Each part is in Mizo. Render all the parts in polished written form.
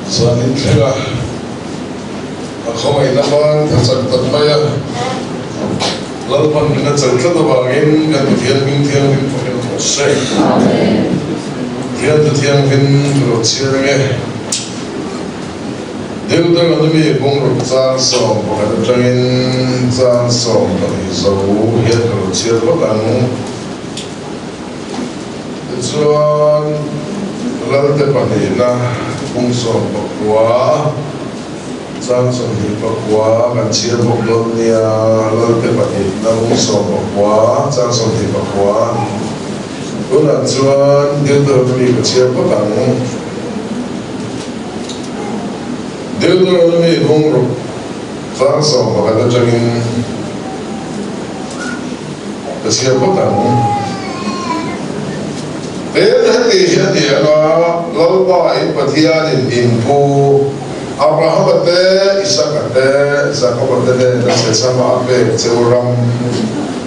Zanin thlenga a khawngaihna hman tha chak tak mai a, Lalpan min a chelh tlat avangin kan Pathian hming thianghlim fakin rawh se. Pathian thu thianghlim ka lo chhiar ang e. Deuteronomy bungruk chang 11 atangin chang 12 zo hian ka lo chhiar phawt ang. Tichuan, Lalte pahnihna bung 19, chang 29 kan chhiar bawk dawn nia. Lalte pahnihna bung 19, chang 29. Tunah chuan Deuteronomy ka chhiar phawt ang. Deuteronomy bungruk chang 11 atangin ka chhiar phawt ang. Tin, heti hi a ni ang a, Lalpa in Pathianin in pu Abrahama te, Isaka te, Jakoba te nena che chama a pek che u ram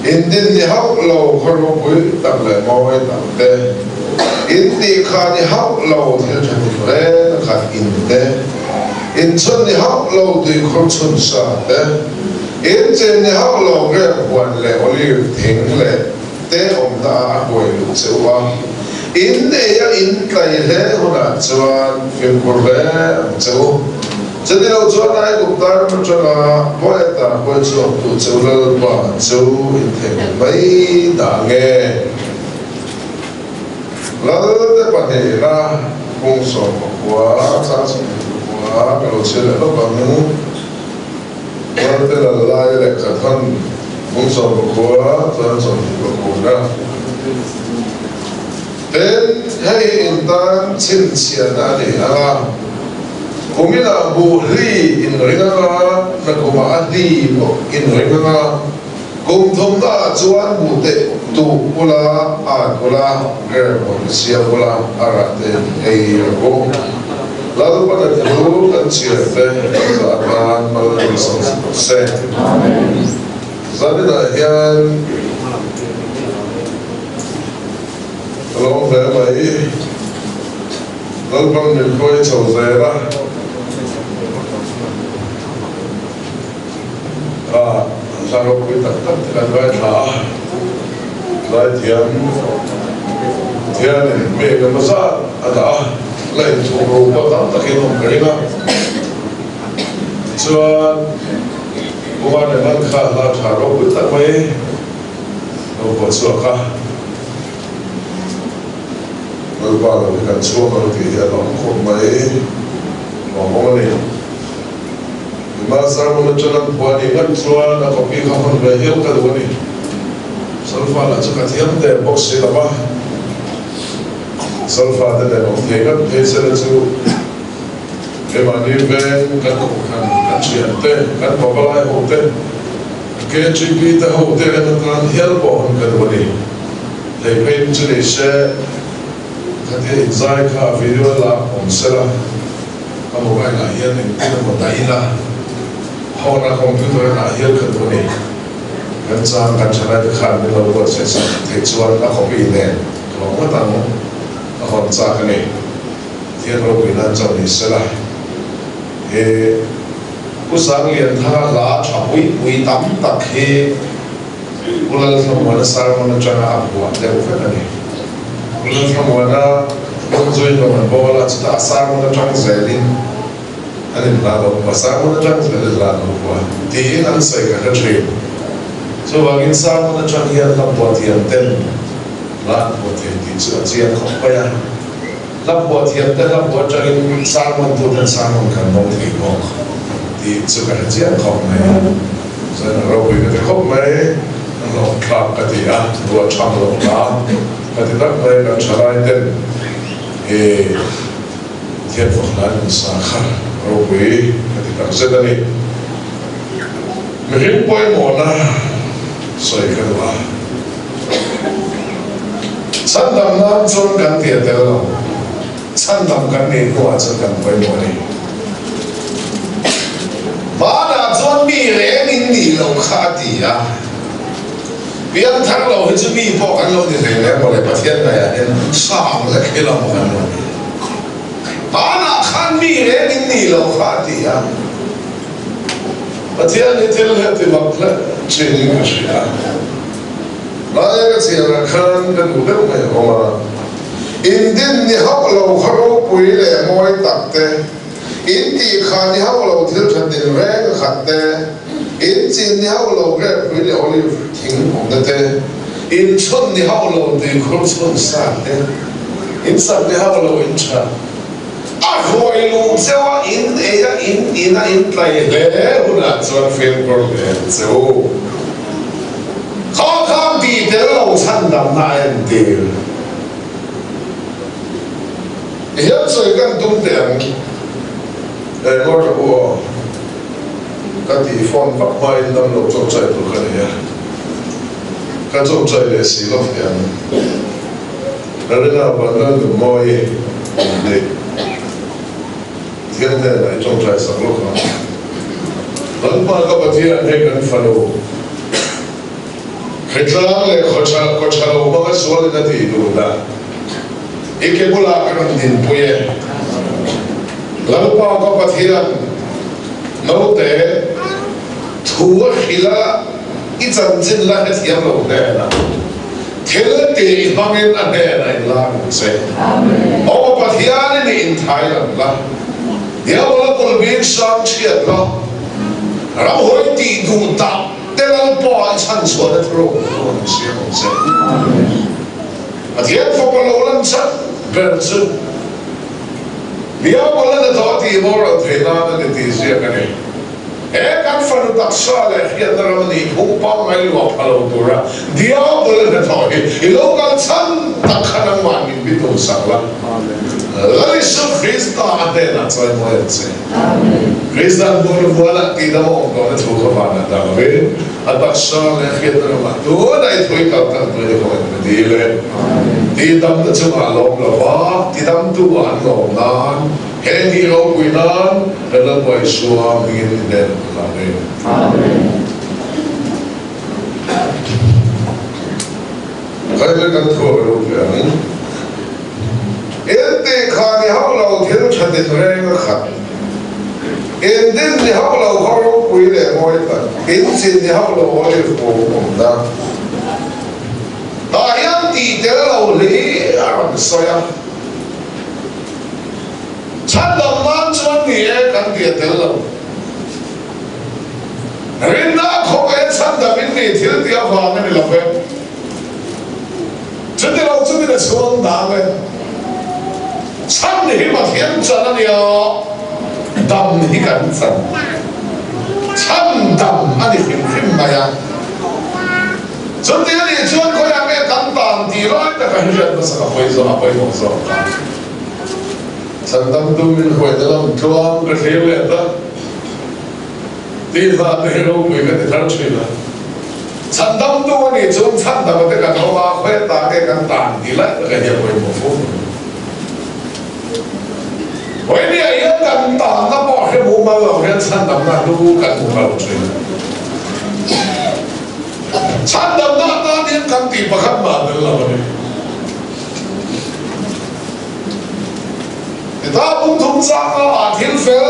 in din ni hauh lo khaw ropui tak leh mawi tak te, In tih kha ni hauh lo thil tha tin reng a khat in te, in chhun ni hauh lo tuikhur chhun sa te, in chin ni hauh lo grep huan leh olive thing leh te awmna ah a huai luh che u a, in ei a in tlai hle hunah chuan fimkhur hle ang che u. Chuti lo chuan Aigupta ram atanga Boeta huai chhuaktu che u Lalpa chu in theihnghilh mai dah nge? Lalte pahnihna kung 19, chang 29 ka lo chhiar leh lawk ang. Lalte lal lai lehkha than kung 19, chang 29. Tin, hei hi in tan chhinchhiahna a ni ang a, kuminah buh hli in ring ang a, nakumah a hli pawh in ring ang a. Kum thumnaah chuan buh teh tuh ula, at ula, grep hawn siam ula, a rah te ei rawh u. Lalpana thu kan chhiar te kan zah atan mal min sawm rawh se. Zaninah hian ka lawm hle mai. Lalpan min hruai chho zel a. A hla ropui tak tak te kan ngaithla a, zaithiam thianin pek emaw zat a dah a, la inthup ro pawh tam takin awm ka ring a. Tichuan, Kumar Reman kha hla tha ropui tak mai lo pawh chhuak a, Lalpa lo hi kan chhuak ang tih hi a lawm khawp mai, lawmawm a ni. Nula sermon atang an phuah anih ngat chuan a copy kha hman ve hial ka duh a ni. Solfa lah chu ka thiam der bawk si lo va, solfa te nen awm thei ngat phei sela chu keimahni veng kan kohhran, kan thian te, kan pavalai ho te, KGB te ho te en atan hial pawh hawn ka duh a ni. Thei pheiin chu ni se khatia inzai kha video la awm sela. Ka mobile ah hian engtin emaw dah ila, phone a computer ah hian ka duh a ni. Kan chang kan tha lai te khan min lo buatsaih sak theih chuan a copy nen ka lo ngawt ang, ka hawn chak a ni. Thian ropui nan chauh ni sela. He Pu Sanglianthanga hla tha pui pui tam tak hi Pu Lalthlamuana sermon atanga a phuah deuh vek a ni. Pu Lalthlamuana Lawngzui hlawm an bawl a, chutah a sermon atang zelin an inhla lo phuah, sermon atang zelin hla an lo phuah tiin an sawi ka hre thin. Chuvangin sermon atang hian hla phuah thiam ten hla an phuah thei tih chu a chiang khawp mai a. Hla phuah thiam te hla phuah atangin sermon tu ten sermon kan dawng thei bawk tih chu ka hre chiang khawp mai. Chuan a ropui ka ti khawp mai, a hlawhthlak ka ti a, ruah tham loh hna ka ti tak mai, kan thalai ten he thian fak hlan in sa kha ropui ka ti tak zet a ni. Mihring pawimawhna sawi ka duh a, chhandam nan chuan kan ti a tel lo, chhandam kan nih hnuah chuan kan pawimawh a ni. Hmanah chuan mi reng in nih loh kha a ti a, pianthar lo hi chu mi pawh kan lo ni hlei lem mawle, Pathian ngaihah hian sang lek hi lam kan lo ni. Hmanah khan mi reng in nih loh kha a ti a. Pathian hi thil hi a ti mak hle thin in ka hria. Laia ka chianah khan ka duh deuh mai awm a. In din ni hauh lo kha ropui leh mawi tak te, in tih kha ni hauh lo thil tha tin reng a khat te, in chin ni hauh lo grape pui leh olive thing awmna te, in chhun ni hauh lo tuikhur chhun sa te, in sak ni hauh lo in tha. A hruai luh cheu a, in ei a, in in a, in tlai hle hunah chuan fimkhur hle ang che u. Kha khan tih tel lo chhandamna a entir. Ti hian sawi kan tum teh ang. Eh ngawi rawh u aw. Ka tih phone vak hmain damlo chawngchai tur ka nei a. Ka chawngchai leh si lo hian. Rarina Vanlal Nunmawi leh Pathian hnenah i tawngtai sak lawk ang. Lalpa ka Pathian hei kan fanu hritlang leh khaw tha lo hmanga sualin a tih dun a, i ke bulah ka rawn dinpui e. Lalpa ka Pathian naute thu a hrilh a, i chanchin la hrethiam lo hnenah. Thil tih hmangin a hnenah in la ang che. Aw Pathianin i inthai lang la, Diabola kulhbing sang chhiat la, ramhawi tih duh dah te Lalpa i chhanchhuahna thuruk thu an siam ang che. Pathian fapa lo lan chat ber chu Diabola hnathawh a tihboral theih nan a ni tih ziak a ni. He kan fanu taksa leh hriatna ram a nih phung pangngai luah pha lo tura Diabol a hnathawh hi i lo kal chhan tak kha nangmah min bi tum sak la. Lal Isu Krista a hnenah chawimawi ang che. Krista'n hmun vualah tihdam a awm tawhna thu kha vanah dah lovin a taksa leh hriatna ramah tunah i thui kal tak tui ni kawngin ka dil e. Tihdamna chungah lawm lova tidamtu ah an lawm nan He ni ropui nan kan lo buaisuam hmingin i hnen ka hlan e. Amen. Khaile kan thuak ropui ang. In tih kha ni hauh lo thil tha din reng a khat. In din ni hauh lo khaw ropui leh mawi tak. In chin ni hauh lo olive kung awmna. Tah hian tih tel lo hli a rawn sawi a. Chhandam nan chuan ni e kan ti a tel lo. Rinna a khawk e chhandam in ni thil tih avang a ni lo ve. Chuti lo chu min a chhuang dang e. Chhan hi Pathian chan a nia, dam hi kan chan. Chhandam a ni hrim hrim mai a. Chuti a nih chuan khawiah nge kan tan tih lai taka hi hriat hmasa ka pawi zawk a pawimawh zawk ta. Chhandam tum in huaina lam tluang ka thlir leh ta tih hla te hi ropui ka ti thar thin a. Chhandam tu a nih chuan chhandam a te kan awm a, khawiah ta nge kan tan tih lai taka hi a pawimawh fo mai. Vawinia hian kan tanna pawh hre mumal lo hian chhandamna hlu kan hmu lo thin. Chhandamna atan hian kan tih pakhat mah tel lo a ni. Heta pum thum chang a ah thil fel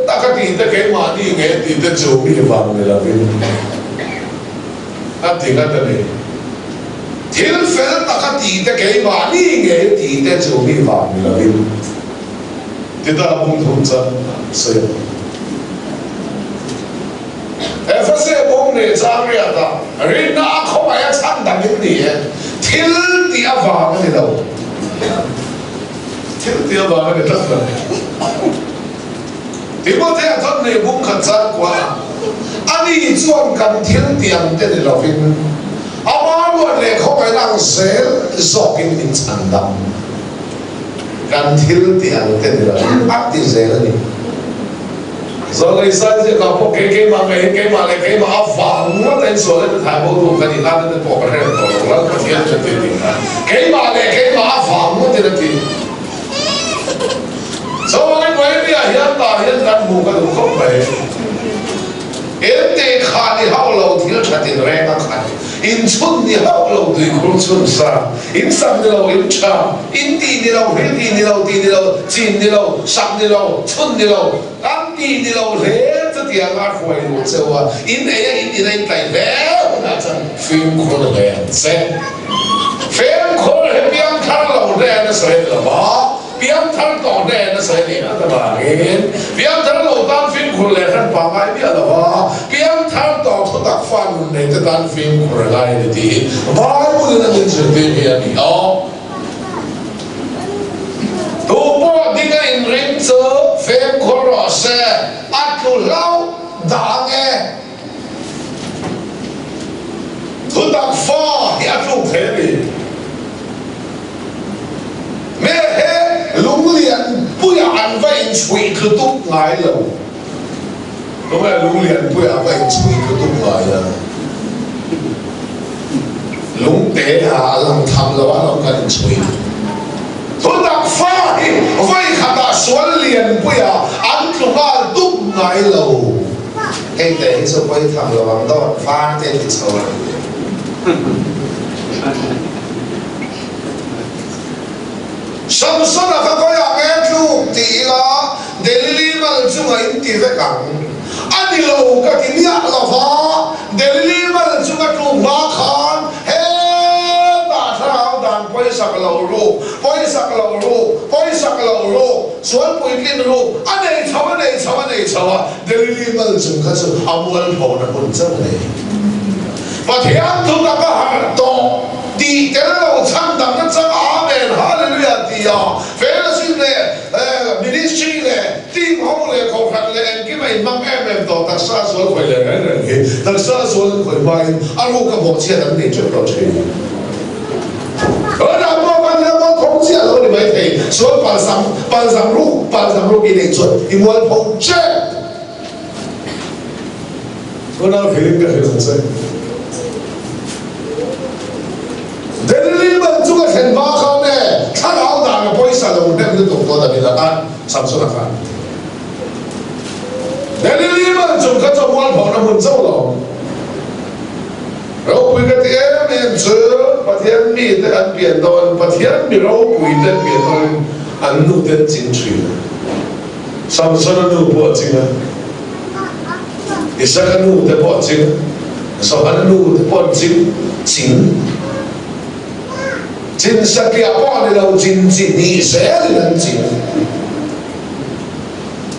tak a tih te keimahni nge tih te chu mi vang ni lovin a ti ngat a ni. Thil fel tak a tih te keimahni nge tih te chu mi vang ni lovin tita pum thum chang a sawi a ni. Efese bawm leh Zariat-a rinna a khawngaih a chhan dang in ni e, thil tih avang a ni lo. Thil tih avang a ni tlat lo. Timothea chuan nei bung khat zan kuah a, ani chuan kan thil tih ang te ni lovin ama ruat leh khawngaihna ang zel zawkin min chhan dam. Kan thil tih ang te ni lovin a ti zel a ni. Zawlei sai ziakah pawh kei keimah ngei hi keimah leh keimah a vang ngawt a insual in thai bo tu ka nih nan te pawh ka hrem tawh lo Lal Pathian chu ti tih kha keimah leh keimah a vang ngawt in a ti. Chuvangin Bohemia hian tah hian kan hmuh ka duh khawp mai. Ente kha ni hauh lo thil tha tin reng a khat. In chhun ni hauh lo tuikhur chhun sa, in sak ni lo in tha, in tih ni lo hil tih ni lo tih ni lo, chin ni lo, sak ni lo, chhun ni lo, an tih ni lo hle chutiang a hruai luh cheu a, in ei a in in a in tlaih hle hunah chuan fimkhur hle ang che. Fimkhur hi piangthar lo hnen a sawi lo va. Piangthar tawh hnen a sawi nih ngat avangin piangthar lo tan fimkhur leh hran pah ngai miah lo va, piangthar tawh thutak fa nun nei te tan fimkhur a ngai a ni tiin Bible in a min zirtir hi a ni a. Tu pawh ding a inring chu fimkhur rawh se, a tlu hlauh dah ang e. Thutak fa hi a tluk thei a ni. Me he lunglian puiah an va inchhuih tlu tuk ngai lo. Tunge lunglian puiah va inchhuih tlu tuk ngai a? Lungte ah a lang tham lo a lo kan inchhuih. Thutak fa hi vawi khatah sual lian puiah an tlu nghal tuk ngai lo. Hei te hi chu pawi tham lo ang dawt var te ti chho a ni. Samsona kha khawiah nge tluk ti ila Delili mal chunga in ti vek ang. A ni lo ka ti miah lo va, Delili mal chunga tluk hma khan hetah thlarau dan pawisak lo ruk, pawisak lo ruk, pawisak lo ruk, sual puitlin ruk a nei chho a nei chho a nei chho a, Delili mal chung kha chu a mualphona hun chauh a nei. Pathian thu tak a harh tawh tih tel lo chhan dang na chang Amen Hallelujah ti a fellowship leh ministry leh team ho leh kohhran leh engkim a inhmang em em tawh taksa sual khawih leh reng reng hi taksa sual an khawih hmain a ruk a bawhchhiat an nei teuh tawh thin. Tunah pawh kan ila mual pho chiah lo a ni maithei, sual palzam palzam ruk palzam ruk i neih chuan i mual pho tep. Tunah hrilhin ka hrilh ang che. Delhi man chu ka thlen hma khan e, thlarau dan a pawisa lo hnem lutuk tawh David a khan, Samson a khan. Delhi man chung kha chu a mual phona hmun chauh lo. Ropui ka ti em em chu Pathian mite an pian dawn, Pathian mi ropui te an pian dawnin an nu te an ching thin. Samsona nu pawh a ching a, Isaka nu te pawh a ching a, Johana nu te pawh an ching, ching. Chin satliah pawh a ni lo, chin chi hnih zelin an ching.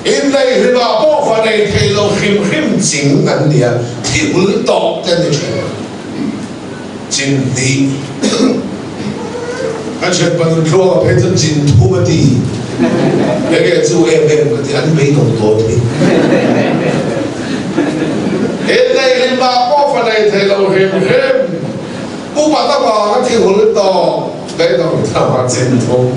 Inneihlimah pawh va nei thei lo hrim hrim ching an ni a, thi hul tawk te an ni thin. Chin hnih ka thian panun thluak a phei chuan chin thum a ti. Enge chu em em ka ti, an beidawng dawn hi. Inneihlimah pawh va nei thei lo hrim hrim upat avanga thi hul tawk beidawng tama chin thum.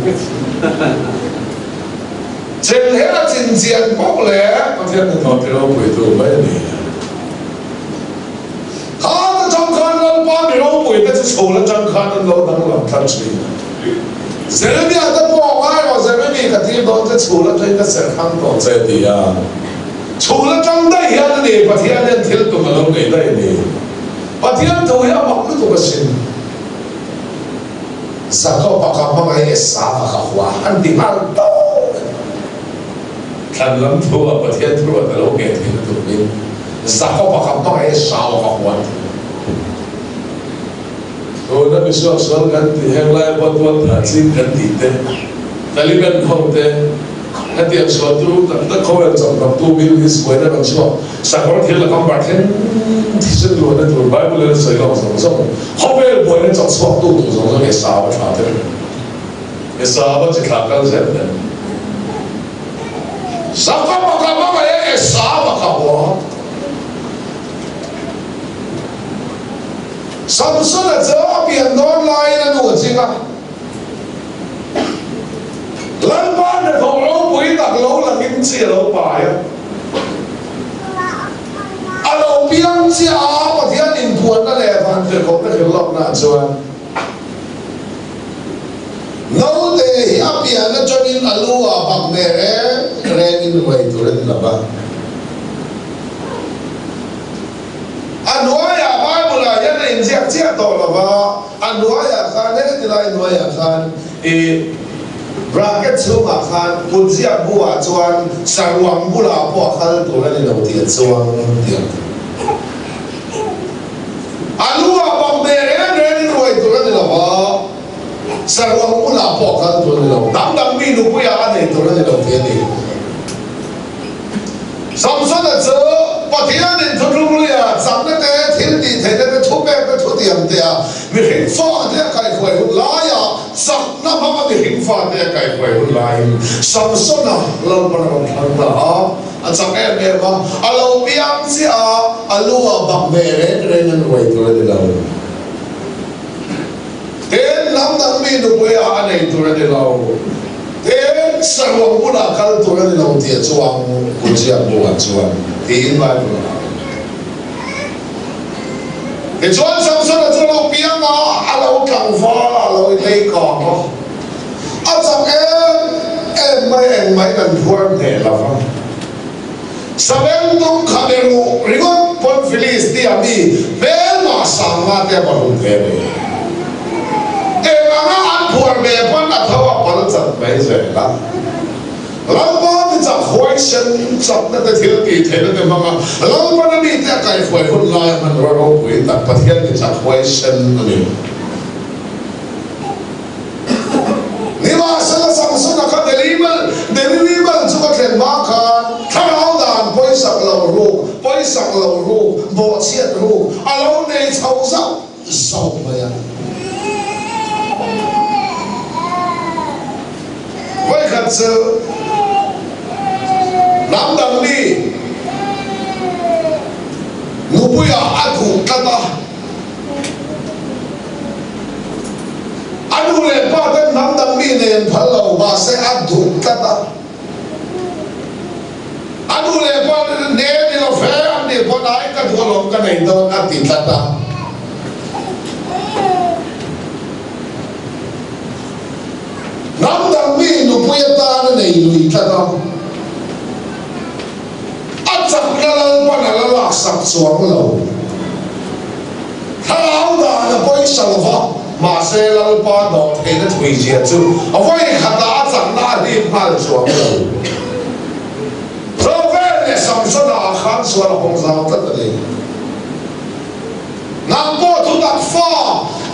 Cheng he a chin chian bawk le Pathian hnathawh ti ropuitu mai a ni. Khan atang khan Lalpa mi ropui te chu chhul atang khan an lo danglam tlat thin. Jeremia te pawh a ngai rawh Jeremy ka tir dawn che chhul atangin ka serh hang tawh che a ti a. Chhul atang daih hian a ni Pathian hian thil tum a lo nei daih a ni. Pathian thu hi a mak lutuk asin. Jakob-a ka hmangaih Esau-a ka hua an ti nghal tawp. Thlan lam thu ah Pathian thu ruat a lo ngheh theih na turin Jakob-a ka hmangaih Esau-a ka hua an ti. Tuna misuak sual kan tih heng lai pawh tual thah ching kan tih te, Taliban ho te, Hetiang sual turu tak tak khawvel chawmhnawk tu Bill Hicks buaina rawn chhuak sakawr thil a kam bar thleng thisen luahna tur Bible in a sawi lawk zawng zawng khawvel buaina chawk chhuak tu tur zawng zawng Esau a thlah tel Esau a chi thlah kal zel nen Sakawr baka baka e Esau a ka hua Samson a chu a pian dawn laiin a nu a ching a. Lalpa hnathawh ropui tak lo langin chi a lo pai a. A lo piang chiah a, Pathian inphuanna leh vantirhkohna hrilhlawknaah chuan naute hi a pian atangin a lu ah bak ve reng rengin ruai tur a ni lo va. A hnuaiah Bible-ah hian a inziak. ziak chiah tawh lo va, a hnuaiah khan heti lai hnuaiah khan i bracket chhungah khan kut ziak buah chuan saruang bulah pawh a kal tur a ni lo tih a chuang tih ang. A lu ah bang ve reng rengin ruai tur a ni lo va, saruang bulah pawh a kal tur a ni lo, hnam dang mi nupuiah a nei tur a ni lo tih a ni. Samsona chu Pathianin thuthlungluia chakna te, thil tih theihna te, thupek te, thutiam te a mihring fate a kaihruai hun laia chakna hmanga mihring fate a kaihruai hun laiin Samsona Lalpan a rawn thlang ta a, a chak em em a, a lo piang chiah a, a lu ah bak ve reng reng an ruai tur a ni lo. Tin, hnam dang mi nupui ah a nei tur a ni lo. Tin, saruang bulah kal tur a ni lo tih a chuang Kuziak bu ah chuan tiin Bible ah a rawn ti. Tichuan Samsona chu a lo piang a, a lo tlangval a, a lo inlei kang a. A chak em em mai, engmah in an phuar hneh lo va. Sabengtung kha be ruh ringawt pawn Filistia mi hmelmah sanga te a va hlum ve mai. Eng anga an phuar ve pawn a tho a pal chat mai zel a. Lalpa mi chak huaisen chakna te thil tih theihna te hmanga Lalpana mite a kaihruai hun laia hmanrua ropui tak Pathian mi chak huaisen a ni. Nimahsela Samsona kha Delibal, Delilibal chu ka thlen hma khan thlarau dan pawisak lo ruk, pawisak lo ruk, bawhchhiat ruk a lo nei chho zauh zauh mai a. Vawikhat chu hnam dang mi nupuiah a duh tlat a. A nu leh pa ten hnam dang mi nei an phal lo, mahse a duh tlat a. A nu leh pa ten ne ni lo fe an nih pawn ai ka duh alawm ka nei dawn a ti tlat a. Hnam dang mi nupui atan a nei lui tlat a. A chakna Lalpan a la laksak chuang lo. Thlarau dan a pawisa lo va, mahse Lalpa dawh theihna thuizia chu a vawi khatah a chakna a hlip nghal chuang lo. Zawvel leh Samsona ah khan sual a hawng zau tlat a ni. Nang pawh thutak fa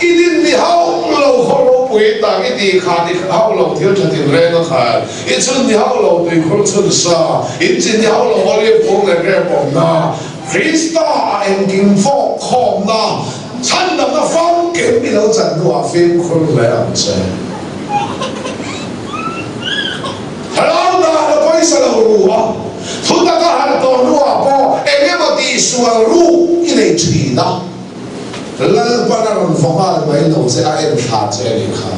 i din ni hauh lo khaw ropui tak i tih khan i hauh lo thil tha tinreng a khal, i chhun ni hauh lo tuikhur chhun sa, in chin ni hauh lo olive kung leh grape awmna, Krista a engkim fawk khawmna, chhandamna famkim i lo chan hnuah fimkhur hle ang che. Hlau dan a pawisa lo ru a, thutak a harh tawh hnuah pawh eng emaw tihsual ruk i nei thin a, Lalpan a rawn vaw nghal mai lo che, a en thla che a nih kha.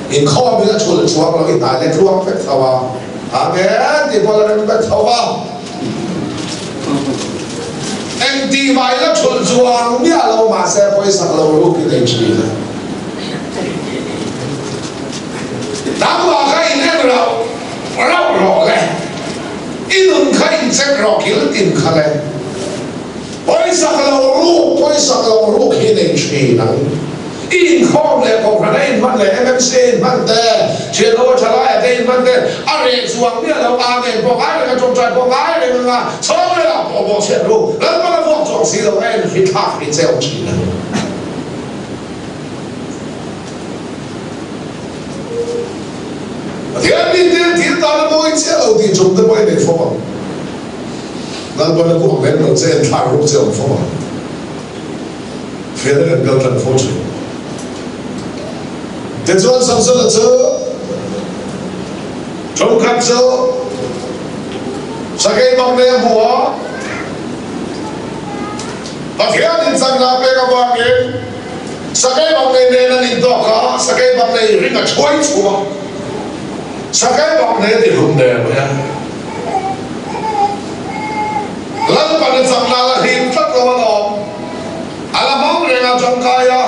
Inkhawmin a chhulh chhuak lo, i hnai leh tluang vek tho a, Amen tih pawh la rem vek tho a. Eng tih mai la chhulh chuang miah lo mahse pawisak lo ruk i nei thin a. Nangmah kha in en rauh rauh rawh le, i nun kha in check rawh kil tin kha le. Pawisak lo ruk, pawisak lo ruk hi nei thin ang. I inkhawm leh kohhran a inhman leh MMC a inhman te, thianho a thalai a te inhman te, a reh chuang miah lo, Amen pawh ngai reng a, tawngtai pawh ngai reng anga chhawng leh ah pawh bawhchhiat ruk, Lalpan a vuak chuang si lo, a en hri thlak hri cheu thin ang. Pathian mi te thil tan a mawi chiah lo tih chung te pawh i nei fawm ang. Lalpan a kuak lem lo che, en thlak ruk che awm fawm ang. Fiahna kan kal tlang fo thin. Tichuan Samsona chu ṭhumkhat chu sakei bang nei a hmu a, Pathian in chakna a pek avangin sakei bang nei nen an intawk a, sakei bang nei ring a thuai chhum a, sakei bang nei a ti hlum der mai a. Lalpan a chakna la hlim tlat lo alawm, a la hmang reng a tangkai a.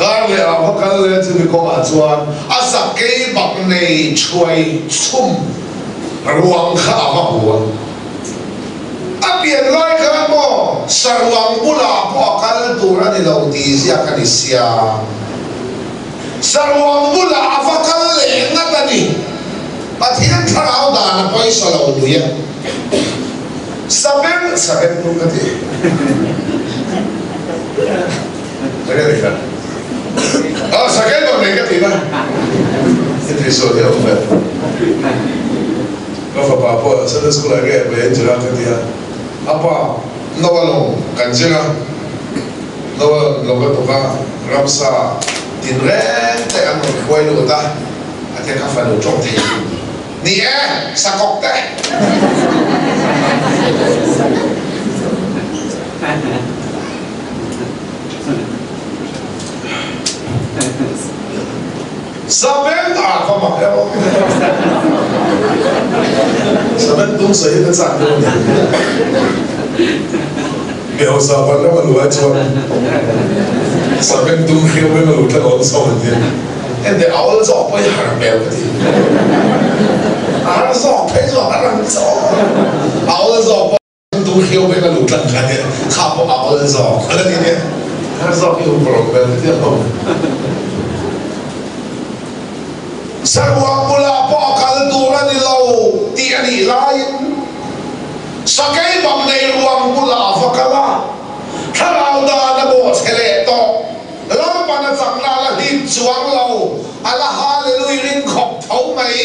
Kar leh ah va kal leh chumi kawngah chuan a sakei bak nei chhuai chhum ruang kha a va hmu a. A pian lai khan maw saruang bulah pawh a kal tur a ni lo tih ziak a ni sia. Saruang bulah a va kal leh ngat a ni. Pathian thlarau dan a pawisa lo lui a. Sabeng, sabeng tum ka ti. Ka ti kha. Ah, sakei bang nei ka ti na. Heti sawi hi a awm ve. Ka fapa pawh Sunday school ah nge ve en zir a ka ti a, a pa Noah lawng kan zir a, Noah lawng ka tuk a, ramsa tin reng te an rawn hruai lut a, a tia ka fanu tawng thei chu ni e, sakawk te. Sabeng ah ka mak emaw? Sabeng tum sawi hi ka chak deuh a ni. Mi hausa van ram a luh ai chuan sabeng tum hriau beng a luh tlat awl zawk an ti. Hente a awl zawk pawh hi har hmel ka ti. A har zawk phei chu a har ang zawk. A awl zawk pawh. Tum hriau beng a luh tlat kha nia, kha pawh a awl zawk a la ni nia. Har zawk hi um rawng vel hetiang ho. Saruang bulah pawh a kal tur a ni lo tih a nih laiin Sakei bang nei ruang bulah a va kal a, thlarau dan a bawhchhe leh tawh. Lalpan a chakna a la hlip chuang lo, a la Hallelui ring khawp tho mai.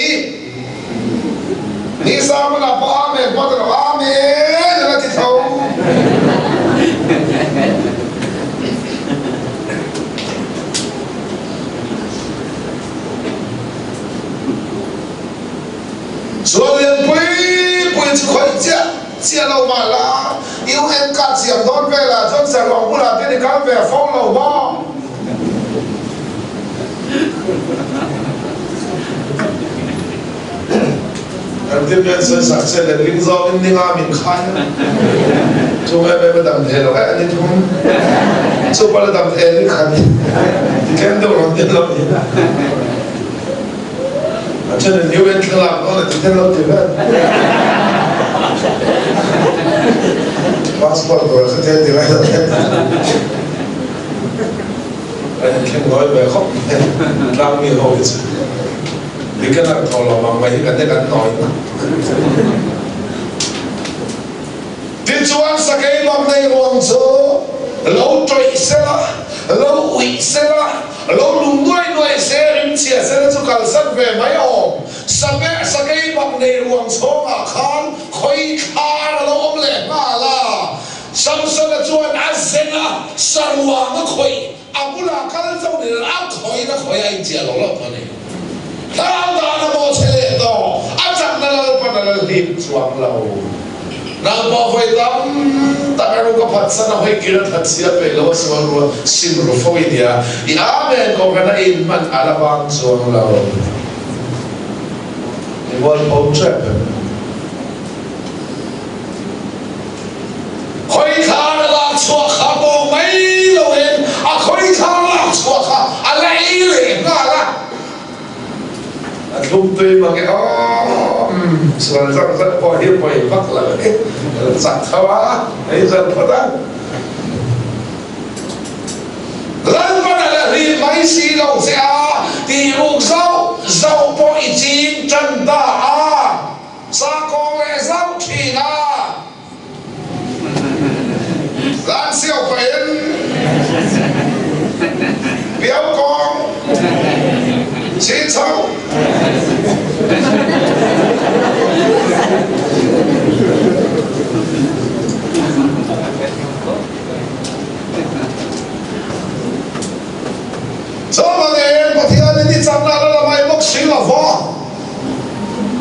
Ni Salmon-a pawh Amen pawh a ti lo, Amen a la ti tho. Chuan lianpui pui chu khawih chiah chiah lo mah la, UN card siam dawn velah chuan saruang bulah te ni kal ve fo lo maw? Kan thil hian sawisak che leh ring zawngin ninga min khai a, chung em em a dam thei lo eh ni thum, chu pawh la dam thei ni khat ti tlem deuh rawn tel lo ni. A then in UN thlalak dawn a ti then lo ti vel. Passport tur a kha tel ti ngai lo ten. Kan inthleng nawi ve khawp mai tlangmi ho hi chu beginner thaw lo mang mai hi kan e kan nawi na. Tichuan sakei bak nei ruang chu lo tawih sela, lo uih sela, lo lung nuai nuai se, rimchhia sela chu kalsan ve mai awm. Sape sakei bak nei ruang chhawngah khan khawi thlar a lo awm leh nghal a. Samsona chuan a zen a, saruang a khawih, a bulah kal chauh ni lo, a khawihin a khawih a inchiah lo lo tawh a ni. Thlarau dan a maw chhe leh tawh, a chakna Lalpan a la hlim chuang lo. Nang pawh vawi tam tak a ruk a phatsan a hawi kir a that sia peih lo a sual rua sim ru fo i nia, i Amen kohhran a inhman a la vang chuang lo. I mualpho tep em? Khawithlar a lak chhuah kha bawng mai loin a khawithlar lak chhuah kha a la ei leh nghal a. A thlum tui mang e aw, umm sual zauh zauh pawh hi pawi vak lo e, a chak tho a, ei zan phawt a. Lalpan a la hlim mai si lo che a, tih ruk zauh zauh pawh i ching tan ta a. Sakawng leh zauh thin a. Lan siau pahin piau kawng chin chho. Chuvangin Pathianin i chakna la la mai bawk si lo va.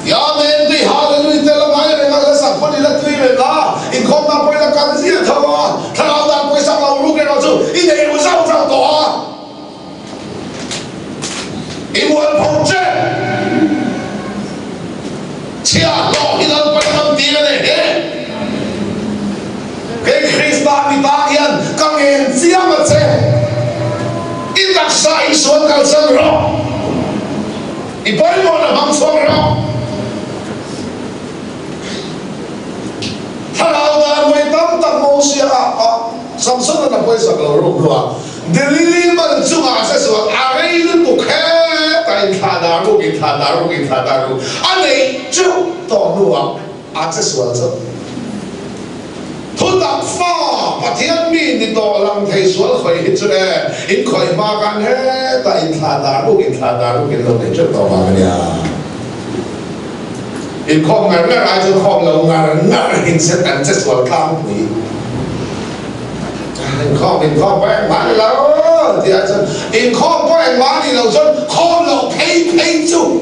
Amen tih Hallelujah te la ngai reng a, hla sak pawn i la tui reng a, inkhawmna pawh i la kal ziah tho a, thlarau dan pawisak lo ruk erawh chu i nei ru zauh zauh tawh a, i mualpho che chhiahhlawh hi Lalpan a man tir a ni he. Kei Krista mi tan hian ka ngen chiang a che, i taksa i sual kalsan rawh. I pawimawhna hmang chhuak rawh. Thlarau dan. inthlah dar ruk a neih teuh tawh hnuah a che sual chauh. Thutak fa Pathian mi ni tawh lang thei sual khawih hi chu e, in khawih hma khan hetah inthlah dar ruk inthlah dar ruk in lo nei teuh tawh vang a nia. Inkhawm ngar ngar ai chuan khawm lo ngar ngar in set an che sual tlangpui. Inkhawm inkhawm pawh engmah ni lo tih ai chuan inkhawm pawh engmah ni lo chuan khawm loh phei phei chu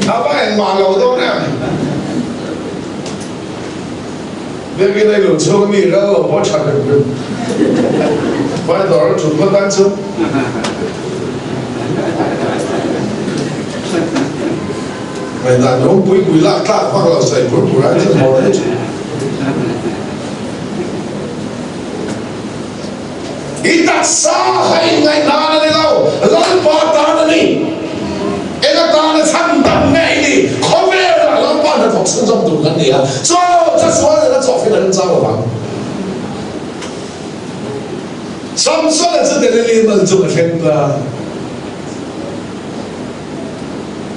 a va engmah lo dawn em. Biakinn a i luh chhung mi ral lo pawh tha rem rem. Vai dawr a thut phawt ang chu. Ngaihdan rawng pui pui lak tlak vak lo sawi pur pur ai chuan haw daih thin. I taksa kha inngaihnan a ni lo, Lalpa tan a ni. Eng atana chhan dam nge i nih? Khawvelah Lalpa hnathawk chhunzawm tur kan ni a, chaw cha sual leh na chawhfin a remchang lo vang. Samsona chu Delili mal chung a thleng ta.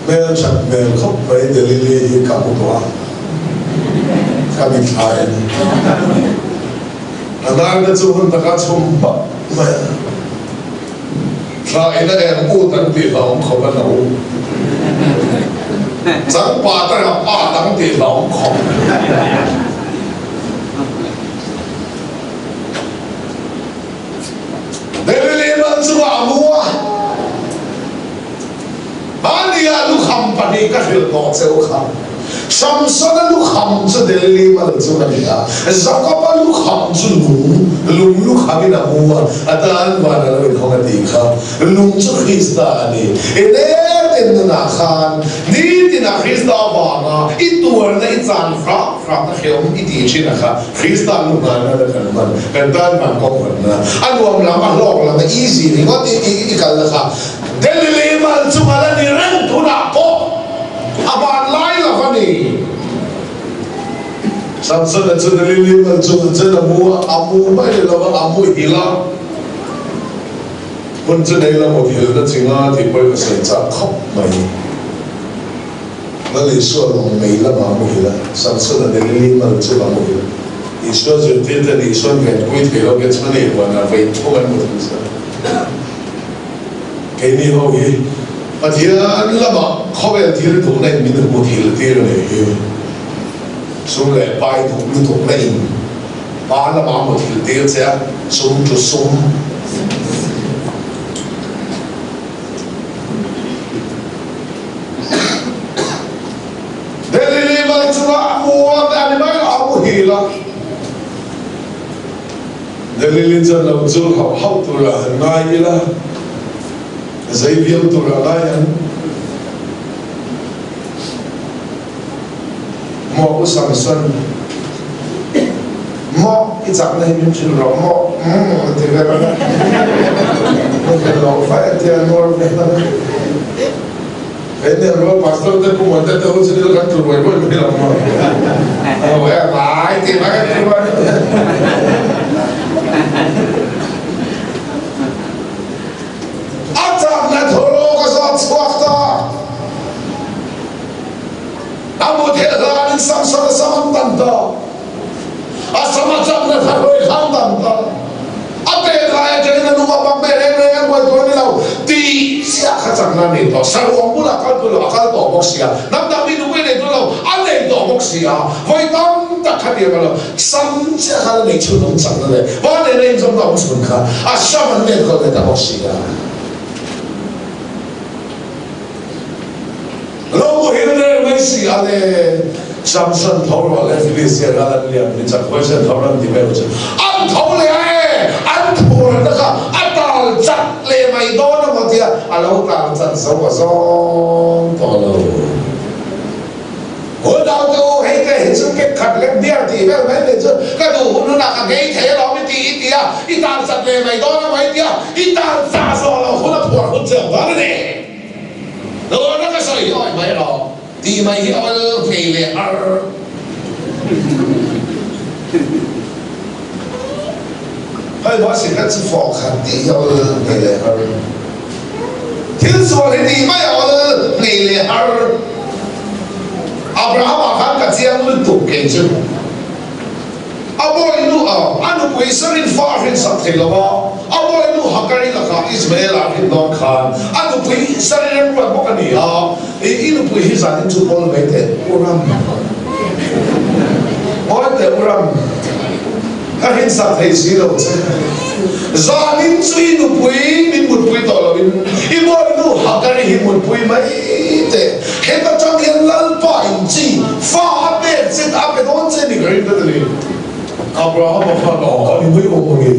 Hmel that hmel khawp mai Delili hi ka hmu tawh a, ka mitthla en. A dar te chu hun taka chhum hmak mai a. Thla in a eng ut an tih hlauhawm khawp a no. Changpa te rap at ang tih hlauhawm khawp. Delili mal chungah a mu a. Hmania lukham pahnih ka hrilh tawh che u kha. Samsona lukham chu Delili mal chung a ni a, Jakoba lukham chu lung, lung lukhamin a mu a, a tan van a lo inhawng a tih kha. Lung chu Krista a ni. I netin nunah khan nitinah Krista avanga i tuarna i chan hrah hrahna hrehawm i tih thin a kha Krista luhna nana kan hman, kan tan van kawng hawnna a nuam lam, a hlawk lam, a easy ringawt i kalna kha Delili mal chu a la ni reng tunah pawh a van lai lo a ni. Samsona chu Delili mal chungah chuan a mu a, a mu mai ni lo a, a muhil a. Hun chu nei la muthilh na chi nga tih pawhin ka sawi chak khawp mai. Lal Isua lawng mei lamah a muhil a, Samsona Delili mal chungah a muhil a. Isua zirtirten Isuan venpui thei lo Gethsemane huanah vawi thum an muthilh sa. Keini ho hi Pathian lamah khawvel thil duhna in min hmu thil tir a nih hi. Sum leh pai duh lutukna in pa lamah a hmu thil tir che a, sum chu sum. Delili mal chungah a mu a, a ni mai lo, a muhil a. Delili chuan lo chul hauh hauh turah han ngai ila, zei viau turah ngai ang. Maw U Samson, maw i chakna hi min hrilh rawh maw, umm a ti vel a, ka hrilh loh fai a tia nuar vel a. He nen rual pastor te pu Muante te ho chu nilo kan tlu ruai ruai mai lo maw? Ho e vai ti mai kan tlu ruai. A chakna thawlo ka zawt chhuak ta. A mu thel hlanin Samson a sam an tan ta. A sam a chakna tharoi khan tan ta. A pek lai atangin a lung a bang ve reng reng a buai tur a ni lo tih chiah kha chakna a nei tawh. Saruang bulah kal tur lo, a kal tawh bawk si a. Hnam dang mi nupui nei tur lo, a nei tawh bawk si a. Vawi tam tak kha tiang a lo sam chiah kha la nei chhun awm chakna leh va nena inzawmna awm chhun kha a sam an enkawl ve ta bawk si a. Lo muhil reng mai si a le, Samson tho rawh le Filistia ral an liam ni chak huaisen tho ran ti vel chu an tho leh a e, an phurna kha a tal chat leh mai dawn emaw tia a lo tal chat zo a zawng tawh lo. Unau te u, hei te hi chu kek khat lek biar tih vel mai mai chu ka duh hun hunah ka ngei thei alawm i ti i ti a, i tal chat leh mai dawn emaw i tia i tal chah zawh loh hun a phuar hun che awm dawn a ni. Dawrna ka sawi hi awih mai rawh tih mai hi awl ngei leh har. Hei maw sikret chu fawh khat tih hi awl ngei leh har. Thil sual hi tih mai a awl ngei leh. nge har? Abrahama khan ka chiang lutuk kei chu. A bawinu a a nupui Sarin fa a hrinsak thei lo a, a bawinu Hagari lakah Ismaela a hrin dawn khan a nupui Sarin an ruat bawk a ni a, i nupui hi zanin chu pawl mai teh u ram, ngawi teh u ram, ka hrinsak thei si lo che, zanin chu i nupui min mutpui tawh loin i bawinu Hagari hi mutpui mai teh, heta tang hian Lalpa in chi fa a pek che a pe dawn che ni ka ring ta ni. Abrahama khan a a ni mai awm ange.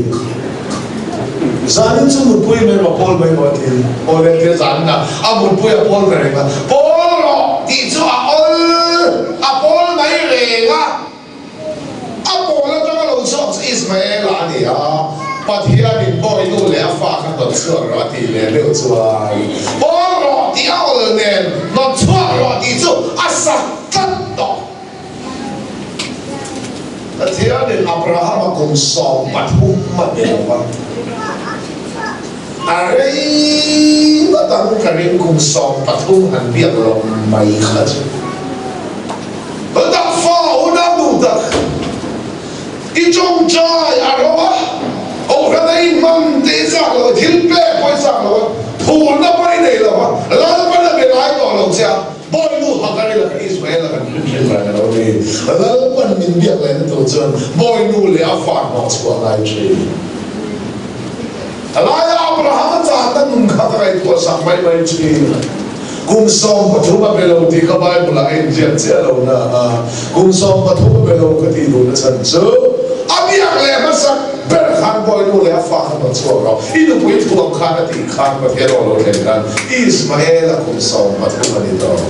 Zanin chu mutpui mai rawh Paul mai rawh a ti. Aw le tia zanin a a mutpui a Paul ta reng a. Paul rawh tih chu a awl a Paul mai reng a. A pawl atanga lo chhuak chu Ismaela a ni a, Pathianin bawinu leh a fa kha hnawt chhuak rawh a tih leh deuh chuan pawl rawh tih a awl nen hnawt chhuak rawh tih chu a sak tlat tawh. Pathianin Abrahama kum 13 a ni lo va, a rei vat ang ka ring kum 13 han biak lo mai kha chu. Dak fa unau duh tak i tawngtai a ro a, Kohhran a inhman te i chak lo a, thil pek pawh i chak lo a, phurna pawh i nei lo a, Lalpan a be ngai tawh lo che a, Bawinu Hagari laka Ismael a kan hrim hrim reng a lo ni. Lalpan min biak lehna tur chuan Bawinu leh a fa hnawh chhuah ngai thin. A laia Abraham a channa nun kha ka ngaihtuah sak mai mai thin. Kum 13 a be lo tih kha Bible ah a inziak chiah lo na a, kum 13 a be lo ka tih duhna chhan chu a biak leh hmasak ber khan Bawinu leh a fa kha rawn chhuak rawh, i nupui thuam khan a tih khan Pathian aw lo thlen khan Ismael a kum 13 a ni tawh.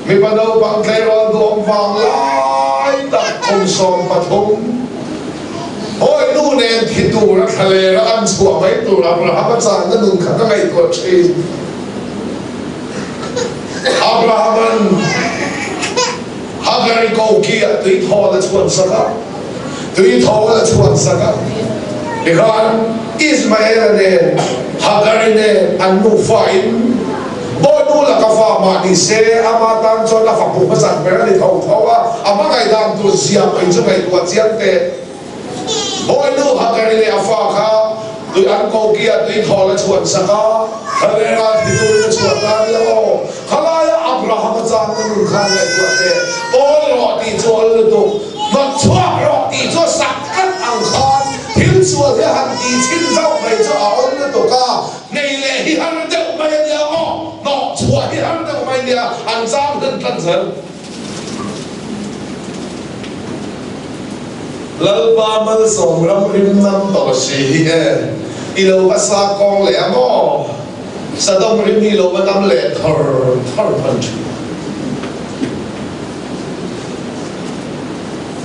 Mipa naupang tleirawl duam vang lai tak kum 13 Bawinu nen thi tur a thlalera an chhuah mai tur Abraham a channa nun kha ka ngaihtuah thin. Abraham-a'n Hagari koki-ah tui thawl a chhuan sak a, tui thawl a chhuan sak a. Tikhan Ismael-a nen Hagari nen an nufa-in Bawinu laka fa mah ni se, ama tan chuan a fapa hmasak ber a ni tho tho a, a hmangaih dan tur zia mai chu ngaihtuah chiang teh. Bawinu Hagari leh a fa kha tui an kokia tui thawl a chhuan sak a, Thalera thi turin a chhuah ta nia aw. Khalaia Abraham-a changna nun khan ngaihtuah teh, Pawl rawh tih chu awl lutuk, hnawt chhuak rawh tih chu a sak tlat ang khan thil sual hi a han tih chhin zauh mai chu a awl lutuk a, Nei leh hi har deuh mai a nia aw, hnawh chhuah hi har deuh mai a nia, an zam hlen tlat zel. Lalpa malsawm ram rim nam tawh si hi e, i lo va sa kawng leh a maw? Sadom rim hi i lo va nam leh thawr thawr hman thin.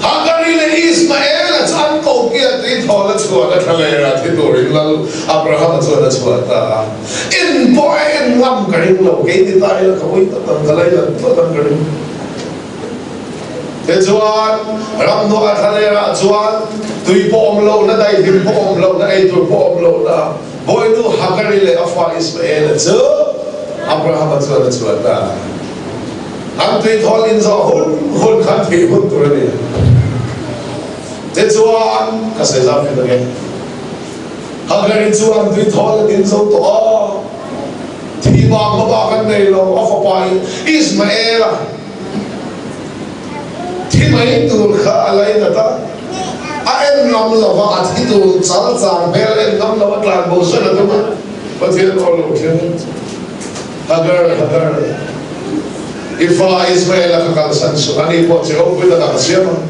Hagari leh Ismaela chu an kokia tui thawl a chhuan a thlalera thi turin Lal Abrahama chuan a chhuah ta a. En pawh a en ngam ka ring lo, kei ti ta ila ka ui tak ang, ka lailat tlat ang ka ring. Tichuan, ramhnuai thlalerah chuan tui pawh awm lohna, daihlim pawh awm lohna, eitur pawh awm lohna, Bawinu Hagari leh a fa Ismaela chu Abrahama chuan a chhuah ta. An tui thawl in zawh hun hun khan thih hun tur a ni. Tichuan, ka sawi zau hret ange. Hagari chuan tui thawl a din zo tawh a, thi bak la bak an nei lo, a fapa Ismaela thi mai tur kha a lainat a, a en ngam lo va, a thi tur chal chang hmel en ngam lo a tlan bo sawn a tum a, Pathian aw lo thleng. Hagar, Hagar, i fa Ismael a ka kalsan suh, ani pawh che ropui tak ah ka siam ang.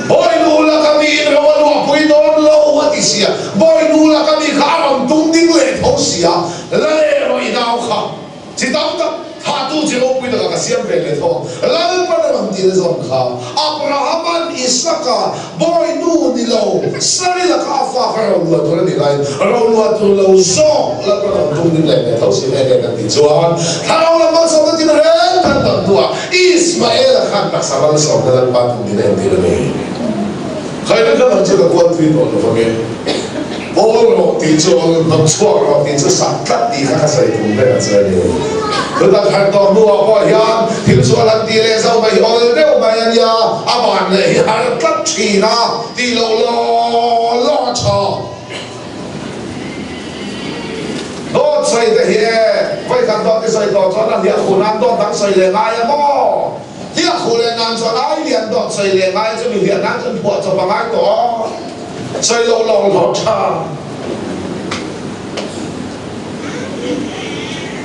Bawinu laka mi in ro a luahpui dawn lo a ti sia, bawinu laka mi kha a rawn tung ding leh tho sia, la leh rawh i nau kha. Chi tam tak thahtu che ropui tak ah ka siam ve leh tho ang. Lalpan a rawn ti na zawn kha, Abrahama'n Isaka Bawinu ni lo, Sari laka a fa kha ro luah tur a nih laiin ro luah tur lo zawk la ka rawn tum ding leh leh tho si nghe nghe kan tih chuan Thlarau lam malsawmna tin reng kan tam hnuah Ismaela khan taksa malsawmna Lalpa tum din a entir a ni. Khaina ka lam chu ka kual thui tawh lo vang e. Pawl rawh tih chu awl, hnawt chhuak rawh tih chu sak tlat tih kha ka sawi tum ber a che a ni. Chuta thar tawh hnuah pawh hian thil sual han tih leh zauh mai hi awl deuh mai a nia, a van leh hi har tlat thin a, tih loh law law a tha. Dawt sawi te hi e, vawikhat dawt i sawi tawh chuan a hliah khuh nan dawt dang sawi leh ngai a maw? Hliah khuh leh nan chuan ai lian dawt sawi leh ngai chu mi hliah nan chuan phuah chawp a ngai tawh a. Sawi lo lawng hlawh tha.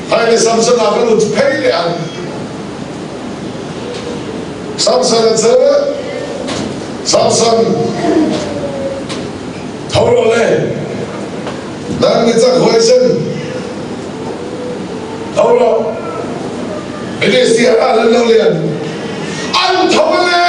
Hai ni Samson ah ka lut phei leh ang. Samson a chu Samson tho rawh le nang ni chak huaisen tho rawh Filistia ral an lo lian. An tho le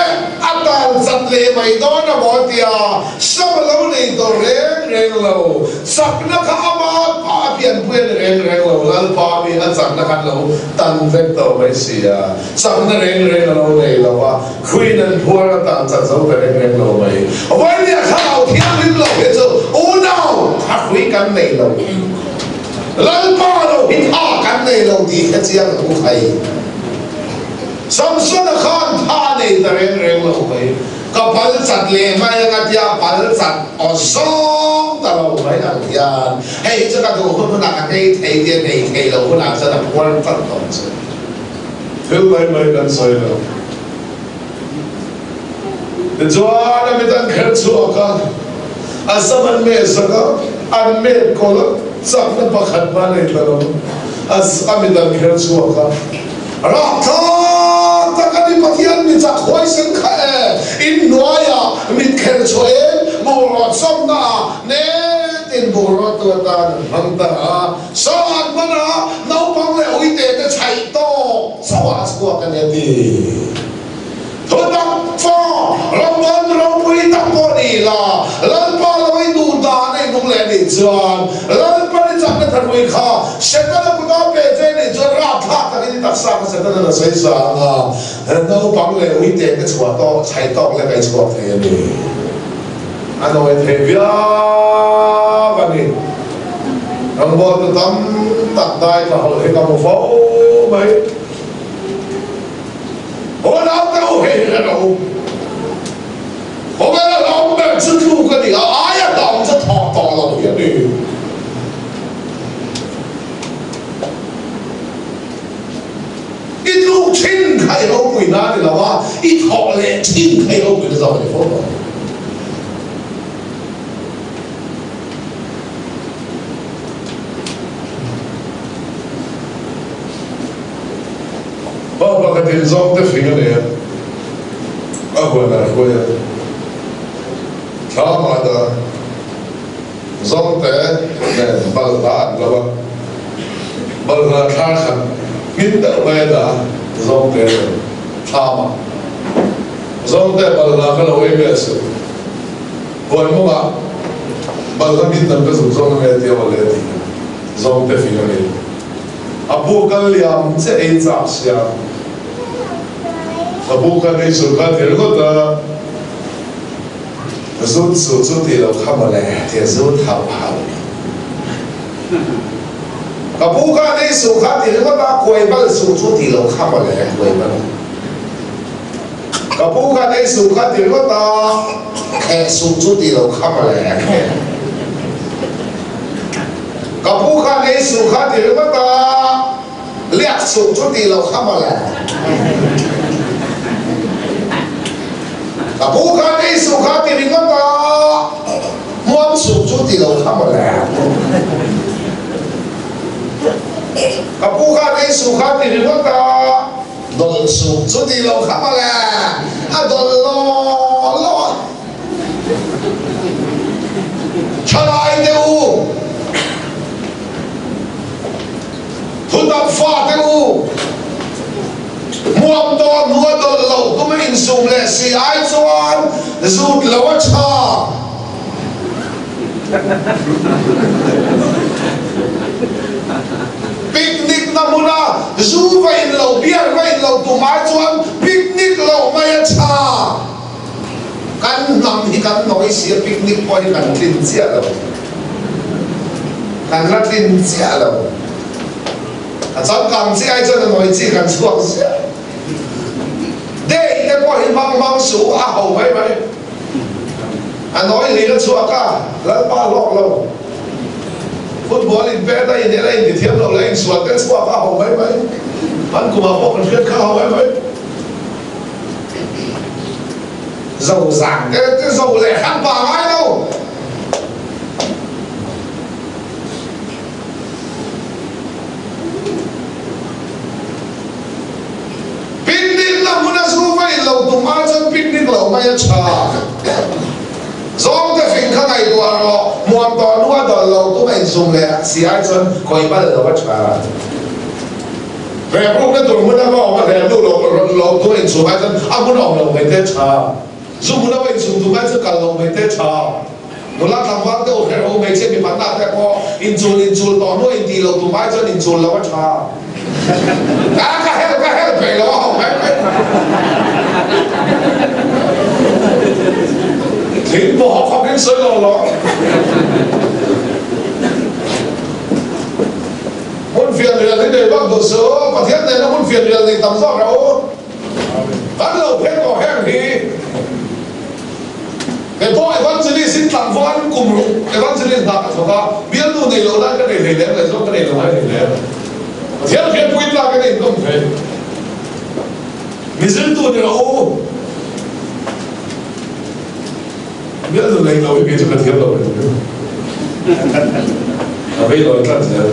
a tal chat leh mai dawn a maw tia sam a lo nei tawh reng reng lo. Chakna kha ama pa a pianpui a ni reng reng lo, Lalpa mi a chakna kha an lo tan vek tawh mai si a, chakna reng reng a lo nei lo a, khuin an phuar a tal chat zo ta reng reng lo mai. Vawinia thlarau thianghlim lo hi chu unau thahrui kan nei lo. Lalpa lo hi tha kan nei lo tih hre chiang ang u khai. Samsona khan tha nei ta reng reng lo mai. Ka pal chat leh mai anga tia pal chat aw zawng ta lo mai ang hian hei hi chu ka duh hun hunah ka nghei thei tia nghei thei lo hunah chuan a phuar tlat dawn chu. Thil mai mai kan sawi lo. Tichuan a mit an kher chhuak a, a sam an meh sak a, an met kawl a, chakna pakhat hma nei ta lo, a a mit an kher chhuak a. Rahthlak tak a ni Pathian mi chak huaisen kha e, in hnuaiah mit kher chhuah in buhrawt sawmna ah netin buhrawt tu atan an hmang ta a, sawn hman a naupang leh uite te chhaih tawk chauh ah a chhuak a ni a ti. Thutak fa ramban ropui tak pawh ni la, Lalpa lo i duh dan a inung leh nih chuan, Lalpa ni chakna tharpui kha Setana kut a pe che nih chuan rapthlak takin i taksa kha Setana na sawi sa ang a, naupang leh uite te chhuah tawk, chhai tawk lek a i chhuak thei a ni. A nawi thei viau a ni. Rambualtu tam tak dai tla hawlh hi ka hmu fo mai. Aw naute u hei hi ka u. Khawvel a hlauhawm ber chu tluk a ni a, aia hlauhawm chu thawh tawh lo hi a ni. I tluk thin kha i ropui na a ni lo a, i thawh leh thin kha i ropui na zawk a ni fo tawh. Pa pakhatin zawngte fing a nei a, a huan ah hruai a, thlam ah dah zawngte nen balhla an lo a, balhla thla khat hmin deuh mai a dah a, zawngte nen thlam ah zawngte balhla kha lo ei ve suh, huan mawng ah balhla hmin dang ka zuk zawng ange tia awle a ti a, zawngte fing a nei. A bu kal liam che ei chak sia. A bu kha nei suh kha ti ringawt a, Zut suh chu ti lo kha mawle ti a zut hauh hauh. Ka bu kha nei suh kha ti ringawt a, kuai bal suh chu ti lo kha mawle kuai bal. Ka pu kha nei suh kha ti ringawt a, kheh suh chu ti lo kha mawle kheh. Ka pu khan ei suh kha ti ringawt a, liak suh chu ti lo kha mawle. Ka pu khan ei suh kha ti ringawt a, hmuam suh chu ti lo kha mawle. Ka pu khan ei suh kha ti ringawt a, dawlh suh chu ti lo kha mawle. A dawlh law law a. Thalai te u, thutak fa te u, hmuam tawh hnu a dawlh loh tum a insum leh si ai chuan zut lo a tha. Picnic na hmuna zu va in lo, beer va in lo tum ai chuan picnic loh mai a tha. Kan hnam hi kan nawi si a, picnic pawh hi kan tlin chiah lo. Kan la tlin chiah lo. A changkang chi ai chuan a nawi chi kan chhuak ziah. Date te pawh hi hmang hmang suh a ho mai mai. A nawi hlir a chhuak a, Lalpa hlawk lo. Football in pet a inel a intithiam lo leh insual te chhuak a ho mai mai. Hman kumah pawh kan hriat kha a ho mai mai. Zo zang te te zo leh hran pa ngai lo. Picnic na hmun a zu va in lo tum ai chuan picnic lo mai a tha. Zawngte fing kha ngaihtuah rawh, hmuam tawh hnu a dawlh lo tum a insum leh si ai chuan khawih bal lo a tha. Rehrukna tur hmun a va awm a hleh hnu lo tum a insum ai chuan a hmun a awm lo mai te a tha. Zu hmun a va insum tum ai chuan kal lo mai te a tha. Nula tlangval te u hreh ho hmeichhia mi phatna te pawh inchul inchul tawh hnu a intih lo tum ai chuan inchul lo a tha. Ka ka hel ka hel peih lo a ho mai mai. Thing pawh hawk hawk in sawi lo lo. Hmun fianrial hi nei vak duh suh, Pathian nena hmun fianrial nei tam zawk rawh u. Kan lo phek tawh heng hi. Kei pawh evangelist in tlangval in kum ruk evangelist hna ka thawk a, bialnu nei lo lai ka nei hlei lem leh zawk ka nei lo ngai hlei lem. Pathian hriatpui tlak in a inkawm thei. Mi zirtu ni rawh u. Bialnu nei lo hi kei chu ka thiam lo ve tuk. Ka vei lawi tlat zel.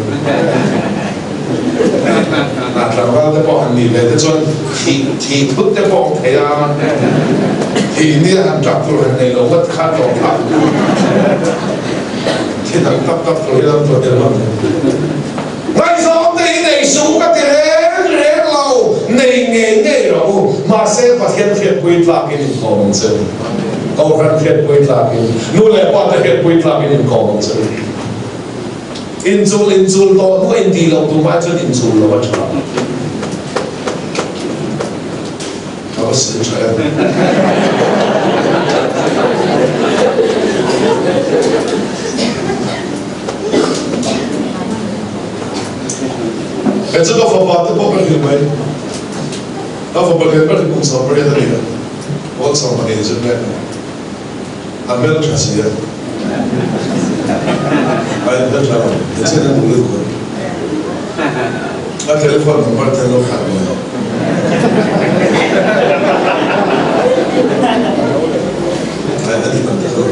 Hna tlangval te pawh han nih ve te chuan thih thih thut te pawh awm thei a. Thih nia han tap tur han nei lo ngawt kha tlawm phah. Thi dang tap tap tur hi lam tuah tel hman thei. Ngaihzawng te hi nei suh ka ti reng reng lo, nei ngei ngei rawh u. Mahse Pathian hriatpui tlakin inkawm ang che u. Kohhran hriatpui tlakin, nu leh pa te hriatpui tlakin inkawm ang che u. Inchul inchul tawh hnu a intih loh tum ai chuan inchul lo a tha. Ka va sawi tha em. Kei chu ka fapa te pawh ka hrilh mai. Ka fapa lian ber hi kum 18 a ni a, pawl 12 zir mek a ni. A hmel tha si a, a inhmel tha lo, he chen a duh lutuk a. A telephone number te an lo khat mai a. Ai a dik ang tak lo.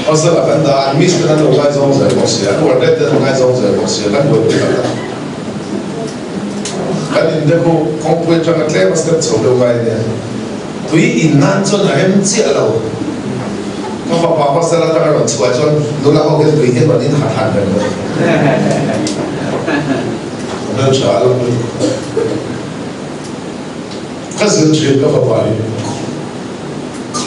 Hostel ah kan dah a, an miss ten an lo ngaizawng zel bawk sia, an warden ten an ngaizawng zel bawk sia, kan buaipui tak tak. Kan in te khu kawngpui atanga tlem a step chho deuh ngai ania, tui in nan chuan a rem chiah lo. Ka fapa hostel atanga rawn chhuah chuan nula ho hian tui hi an rawn in hat hat reng mai. A hmeltha a lang lutuk. Ka zir thin ka fapa hi.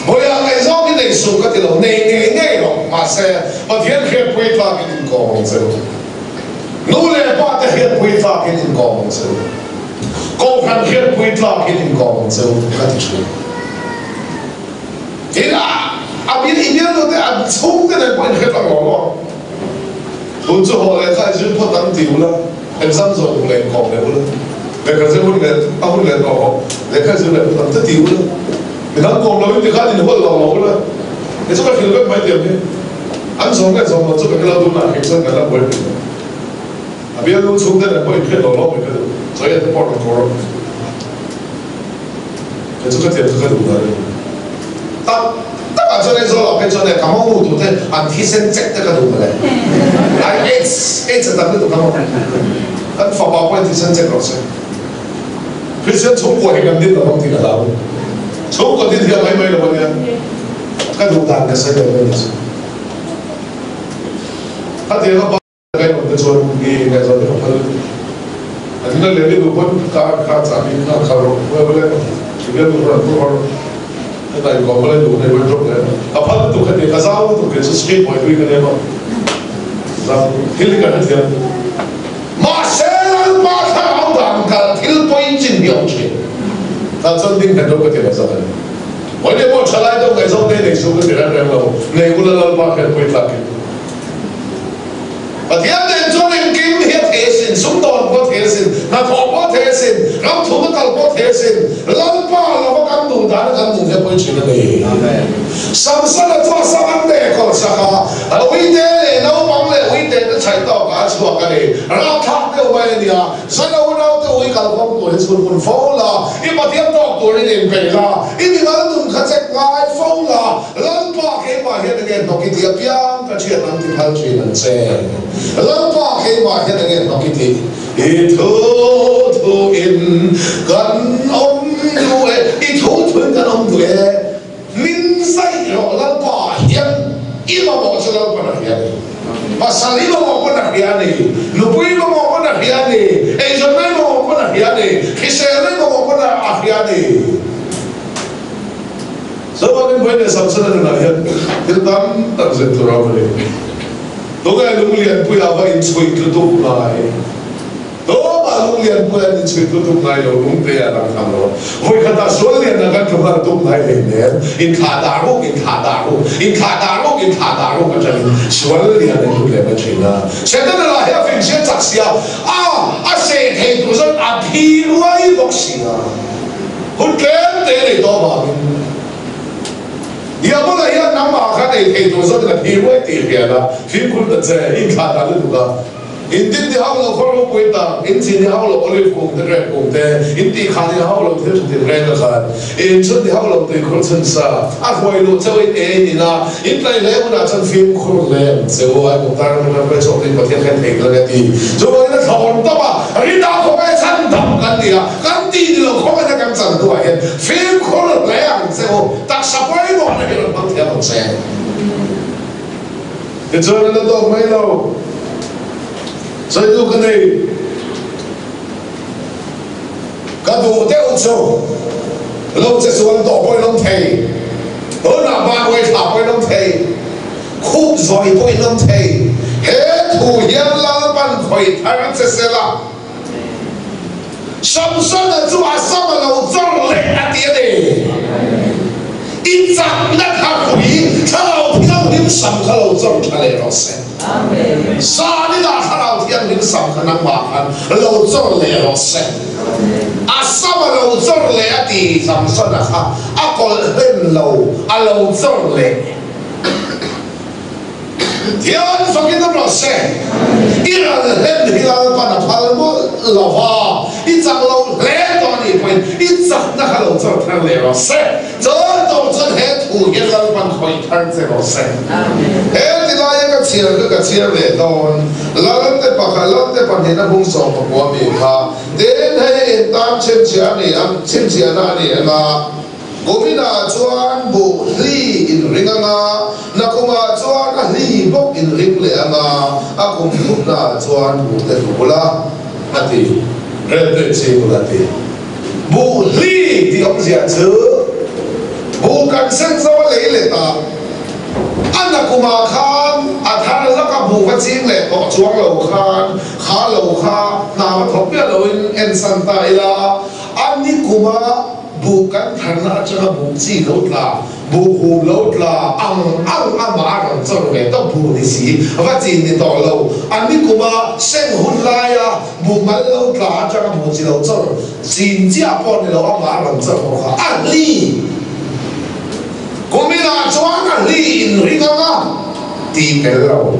Hawiah ngaihzawng hi nei suh ka ti lo, nei ngei ngei rawh. Mahse, Pathian hriatpui tlakin inkawm ang che u. Nu leh pa te hriatpui tlakin inkawm ang che u. Kohhran hriatpui tlakin inkawm ang che u ka ti thin. Tin, a a bil i bialnu te an chhungte nen pawh inhriat ang lo maw? Tun chu haw leh kha i zir phawt ang ti ula. Exam zawh duh leh inkawm leh ula, lehkha zir hun leh a hun leh tawh bawk, lehkha zir leh phawt ang te ti ula, midang kawm lo in tikhan inhual lo lo ula, kei chu ka hrilh vek mai tiang hi an zawm leh zawm lo chu ka hre lo tunah kei chuan kan la buai pui lo. A bialnu chhungte nen pawh inhriat lo lo mai ka duh, chawi te pawh rawn kawr a, kei chu ka tiang chu ka duh dan a ni. Tak tak ah chuan Aizawl ah phei chuan ka mawmu tur te an thisen check te ka duh mawle. Ai AIDS AIDS a tam lutuk a maw. Kan fapa pawh in thisen check rawh se. Christian chhungkua hi kan din lo ang tih ka hlau. Chhungkua din hi a mai mai lo ania. Ka duh dan ka sawi lo mai ni chu. Khatiang a Ka awm te chuan mi ngaihzawn te ka phal an la leh lutuk pawn car kha chahbi kha khalh rawh huai huai lai i bial duh ran tur hawr ka ta inkawm lai duh nei huai drop leh ka phal lutuk ka ti ka zau lutuk kei chu street boy hlui ka nia maw zau thil hi ka hrethiam mahse Lalpa thlarau dan kal thil pawi chin hi a awm thin tah chuan ding nghet lo ka ti lo zak a ni. Vawiin pawh thalai deuh ngaihzawng te nei suh ka ti reng reng lo, nei ula Lalpa hian pui tlakin. Pathian nen chuan engkim hi a thei asin, sumdawn pawh a thei asin, hnathawh pawh a thei asin, ramthum a kal pawh a thei asin, Lalpa lova kan duh dan a kan duh hi a pawi thin a ni. Samsona chu a sam an teh kawr sak a, a uite leh naupang leh uite te chhaih tawkah a chhuak a ni. Rapthlak deuh mai a nia, Zalo naute ui kalkawng tur hi chhun hun fo la, i Pathian tawk turin inpeih la, i mimal nun kha check ngai fo la, Lalpa keimah hian enge hnawk i tih apiang ka thian ang ti phal thin ang che. Lalpa keimah hian enge hnawk i tih? I thu thu in kan awm duh e, i thu thu in kan awm duh e, min zaih rawh Lalpa hian i mamawh chu Lalpan a hria a ni. Pasal i mamawh pawn a hria a ni, nupui i mamawh pawn a hria a ni, eizawnna i mamawh pawn a hria a ni, hriselna i mamawh pawn a hria a ni. Chuvangin Vawi leh Samsona nunah hian thil tam tak zir tur a awm a ni. Tunge Lunglianpuia va inchhuih tlutuk ngai? Tumah Lunglianpuia an inchhuih tlutuk ngai lo, lungte a lang tham lo. Vawi khatah sual lian ang kan tlu nghal tuk ngai hlei nen, inthlah dah ruk, inthlah dah ruk, inthlah dah ruk, inthlah dah ruk atangin sual lian an tlu leh mai thin a. Setana lah hi a finchhiat chak sia, a a seh thei tur zawt a phi ruai bawk sia. Hun tlem te nei tawh vangin Diabola hian nangmah kha nei thei tur zawtin a thi ruai tih hriat a, fimkhur ta che, inthlah ta lutuk a. In tin ti hauh lo khaw ropui tak, in chin ti hauh lo olive kung te grape kung te, in tih khan ti hauh lo thil tha tin reng a khan, in chhun ti hauh lo tuikhur chhun sa, a hruai luh cheu in ei in in a, in tlai hle hunah chuan fimkhur hle ang che u, ai kum tar ram ram chhuak tuin Pathian khan thei tlak a ti. Chuvangin a thlawn tawp a, rinah khawnge chhan dam kan ni a, Kan ti ni lo khawp a kan chan hnuah hian fimkhur hle ang che u, taksa pawimawhna hi rawn hmang thiam ang che. Tichuan a la tawk mai lo, sawitu ka nei, ka duh deuh chu lo che chuan tawh pawhin awm thei, tunah ban uai thla pawhin awm thei, khup zawi pawhin awm thei, he thu hian Lalpan khawih thar che sela. Samsona chu a sam a lo chawr leh a ti a ni. I chakna kha hui Thlarau Thianghlim sam kha lo chawr tha leh rawh se. Zaninah Thlarau Thianghlim sam kha nangmah khan lo chawr leh rawh se. A sam a lo chawr leh a ti Samsona kha a kawlh hlen lo a lo chawr leh. Hian fakin awm rawh se. I ral hlen hi Lalpan a phal mawlh lo va, i chak lo hle tawh a nih pawhin i chakna kha lo chawr thar leh rawh se. Chuan tawh chuan he thu hian Lalpan khawih thar che rawh se. He ti laia ka chhiar kha ka chhiar leh dawn. Lalte pakhat, Lalte pahnihna hung 14 mi kha, Tin, hei hi intan chhinchhiah a ni ang, chhinchhiahna a ni ang a. Kuminah chuan buh hli in ring anga, nakumah chuan a hli bawk in ring leh anga, a kum thumnaah chuan buh te hlu bula a ti, rel te chi bula a ti. Buh hli tih awmzia chu buh kan sen zo a lei let a, a nakumah khan a thar laka buh va ching leh tawh chuang lo khan kha lo kha hna va thawk miah loin en san ta ila, a nikuma Buh kan tharna atanga buh chi lo tla, buh hum lo tla ang ang amah a rawn chawr ve tawp buh ni si, va chin ni tawh lo. A ni kuma seng hun laia buh mal lo tla atanga buh chi lo chawr, chin chiah pawh ni lo amah a rawn chawr ho kha a hli. Kuminah chuan a hli inring anga tih tel lo.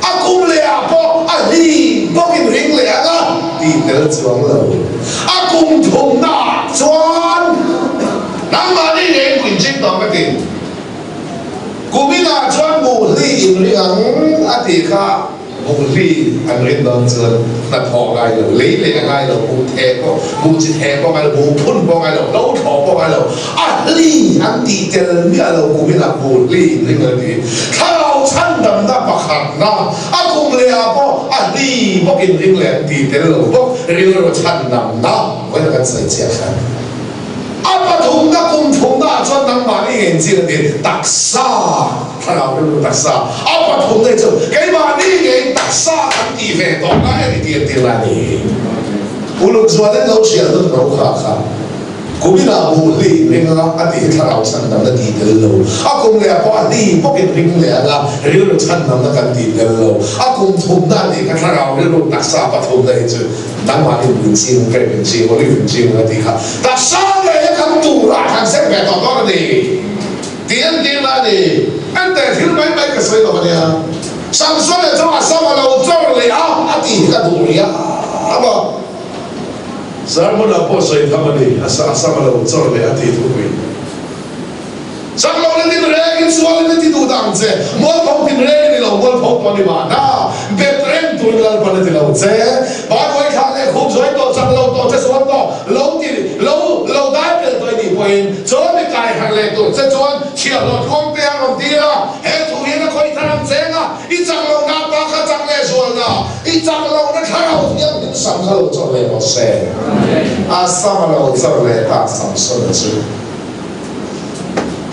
A kum leh ah pawh a hli bawk in ring leh ang a tih tel chuang lo. A kum thumna ah chuan nangmahni ngei in puin ching tawh ka ti. Kumin ah chuan buh hli in ring ang a tih kha buh hli an rin dawn chuan hnathawh ngai lo, lei leh a ngai lo, buh theh pawh, buh chi theh pawh ngai lo, buh phun pawh ngai lo, lo thlawh pawh ngai lo, A hli an tih tel miah lo kumin a hmu hli in ring a ni. Thlarau chhandamna pakhatna a kum leh ah pawh a hli bawk in ring leh an tih tel lo bawk rilru chhandamna vawiin a kan sawi chiah khan. A pathumna kum thumna ah chuan nangmahni ngei in chin a ti taksa thlarau rilru taksa a pathumna hi chu keimahni ngei in taksa kan tih ve tawh ngai a ni tih an ti la ni. Uluk zualin lo hriat lut ro kha kha. Kuminah buh hli in ring anga a tih hi thlarau chhandamna tih tel lo. A kum leh pawh a hli bawk in ring leh anga rilru chhandamna kan tih tel lo. A kum thumna a tih kha thlarau rilru taksa pathumna hi chu nangmah in in ching, grape in ching, olive in ching anga tih kha taksa ngei a kan turah kan seng ve tawh dawn a ni tih entirna a ni. Enteh thil mai mai ka sawi lo a nia. Samsona chu a sam a lo chawr leh a, a tih hi ka duh riau a. Sermon ah pawh sawi tham a ni, a sam a lo chawr leh a tih thupui. Chak lo na tin reng in sual in a ti duh dah ang che, mualpho tin reng in i lo mualpho tawh a ni mahna, bet reng turin Lalpan a ti lo che. Bible thlah leh khup zawi tawh, chak lo tawh che sual tawh, lo ti lo lo dai pel tawh i nih pawhin chuan mi kai harh leh tur che chuan chhiahhlawh tluang te a rawn tir a, he thu hian a khawih thar ang cheng a, i chak lo na pa kha chak leh zual na. I chak lohna thlarau thianghlim sam kha lo chawr leh rawh se. A sam a lo chawr leh ta Samsona chu.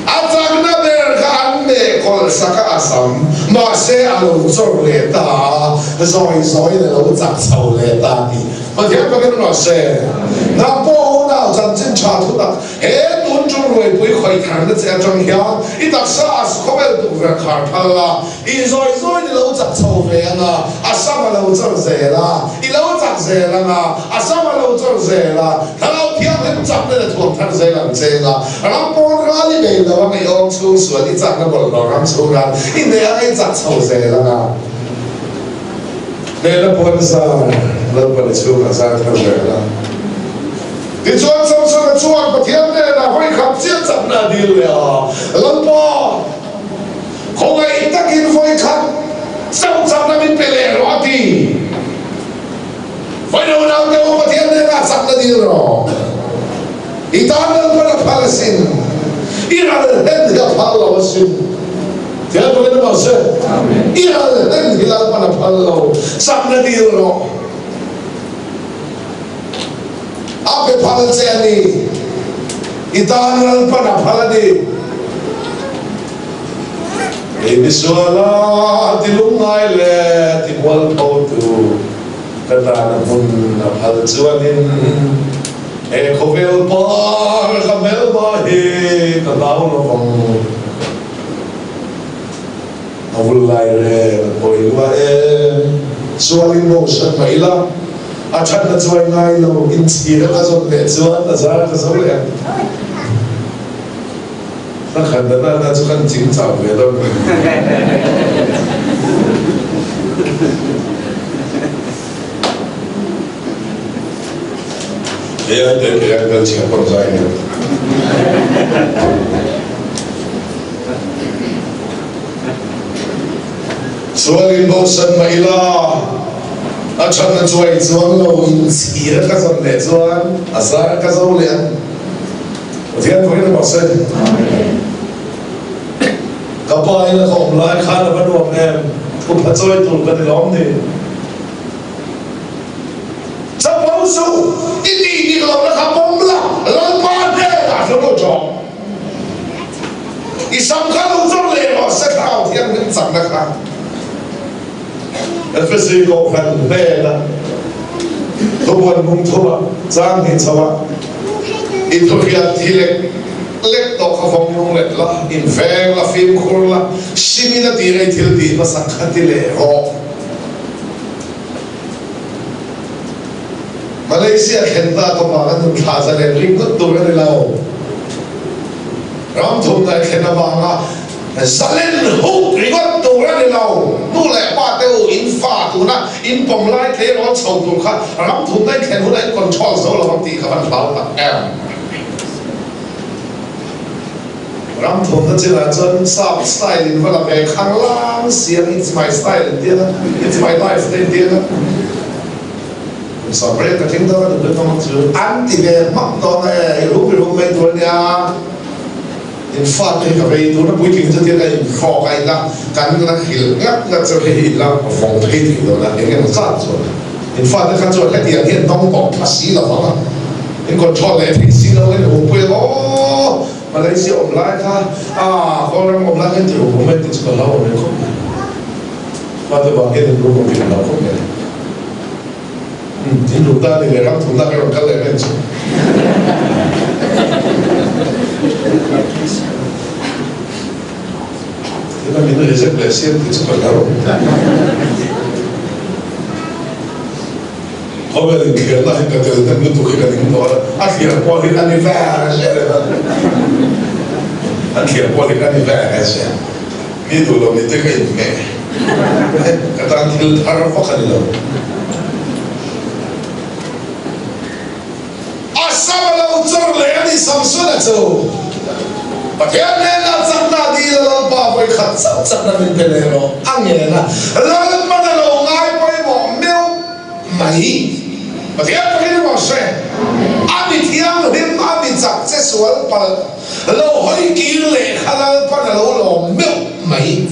A chakna ber kha an meh kawlh sak a, a sam, mahse a lo chawr leh ta a, zawi zawiin a lo chak chho leh ta tih Pathian fakin rawh se. Nang pawh unau chanchin tha thutak He tun ṭum ruaipui khawih tharna che aṭang hian i taksa a khawvel tukverh khar phal la, i zawi zawi ni lo chak chho ve ang a, a sam a lo chawr zel a, i lo chak zel ang a, a sam a lo chawr zel a, thlarau thianghlim chakna le thuam thar zel ang che nga, ram pawn ral i bei lo ang, i awm chhung sual i chakna bawlhhlawh ram chhung ral i hneh ang a, i chak chho zel ang a. Hmela puan zar Lalpa ni chhungah zar thar zel a. Tichuan Samsona chuan Pathian hnenah vawi khat chiah chakna a dil leh a, Lalpa, khawngaih takin vawi khat chauh chakna min pe leh rawh a ti. Vawi lo naute u, Pathian hnenah chakna dil rawh. I tan Lalpan a phal asin, i ral hlen hi a phal lo asin. Thian takin a mahse, i ral hlen hi Lalpan a phal lo, chakna dil rawh. A pe phal che a ni. I tan Lalpan a phal a ni. Kei misuala ti lungngai leh ti mualpho tu ka tan a hmun a phal chuanin he khawvel par ka hmelma hi ka hlau lovang. A vul lai reng a pawi lua em. Sualin motion mah ila a thatna chuai ngai lo inchhir a ka zawn leh chuan a zar ka zo leh ang. Ka khat dan ah na chu kan ching chau ve dawn mai. Kei ai te kei ai bel chhia pawn zai nia. Chuanin bosan mah ila a thatna chuai chuan lo inchhir ka zawn leh chuan a zar ka zo leh ang. Pathian pawhin a mahse ka pa in a ka awm lai khan a va nuam em, thupha chawi tur ka ni lawm ni. Chapo suh, i tih dik lohna kha pawm la, Lalpa hnenah hlu lo tawh. I sam kha lo chawr leh rawh se thlarau thianghlim chakna kha. Efesi kohhran hnena thubuan bung thuma chang hnih chho ah i thuhriat thi lek lek tawh kha vawng lung let la, inveng la, fimkhur la, simin a tih rei thil tih hmasak kha ti leh rawh. Malaysia thlen ta ka vanga nun thla zalen ringawt tur a ni lo. Ram thumna thlen avanga zalen huk ringawt tur a ni lo. Nu leh pa te u in fa tuna in pawm lai tleirawl chho tur kha ram thumna in thlen hunah in control zo lo ang tih kha van hlau tak em. Ram thawmna chinah chuan sap style in va la ve khang lang si ang, it's my style an ti a, it's my life te an ti a. Kum sawm riat ka tling dawn a nupui tawng chu an ti ve hmak dawn a e, i rum i rum mai tur a nia, in fate hi ka vei tur a puitling chu tia ka inhrawk a ila kan la hrilh ngat ngat chu hei hi ila vawng phei thei dawn a, eng emaw zat chuan in fate kha chuan hetiang hi an dawng tawh pha si lo vang a, in control leh thei si lo in rum pui ang aw. Malaysia awm lai kha a Kawlram awm lai khan ti rum mai tih chu ka hlau reng khawp mai. Fate vang hian in rum awm hi ka hlau khawp mai. In rum ta ni leh ram thumna ka rawn kal leh reng chu. Tina min reject leh siam tih chu ka hlau. Khawvel inthliarna hi ka tel hnem lutuk hi ka ning tawh a, a thliar kual hi ka ni ve zel em a, a thliar kual hi ka ni ve zel. Mi duh lo ni te ka inhmeh, ka tan thil thar vak a ni lo. A sam a lo chawr leh a ni Samsona chu Pathian hnenah chakna a dil a, Lalpa vawi khat chauh chakna min pe leh rawh a ngen a, Lalpan a lo ngai pawimawh meuh mai. Pathian pakin rawh se, a mi thianghlim, a mi chak che sual palh lo hawi kir leh kha Lalpan a lo lawm meuh mai.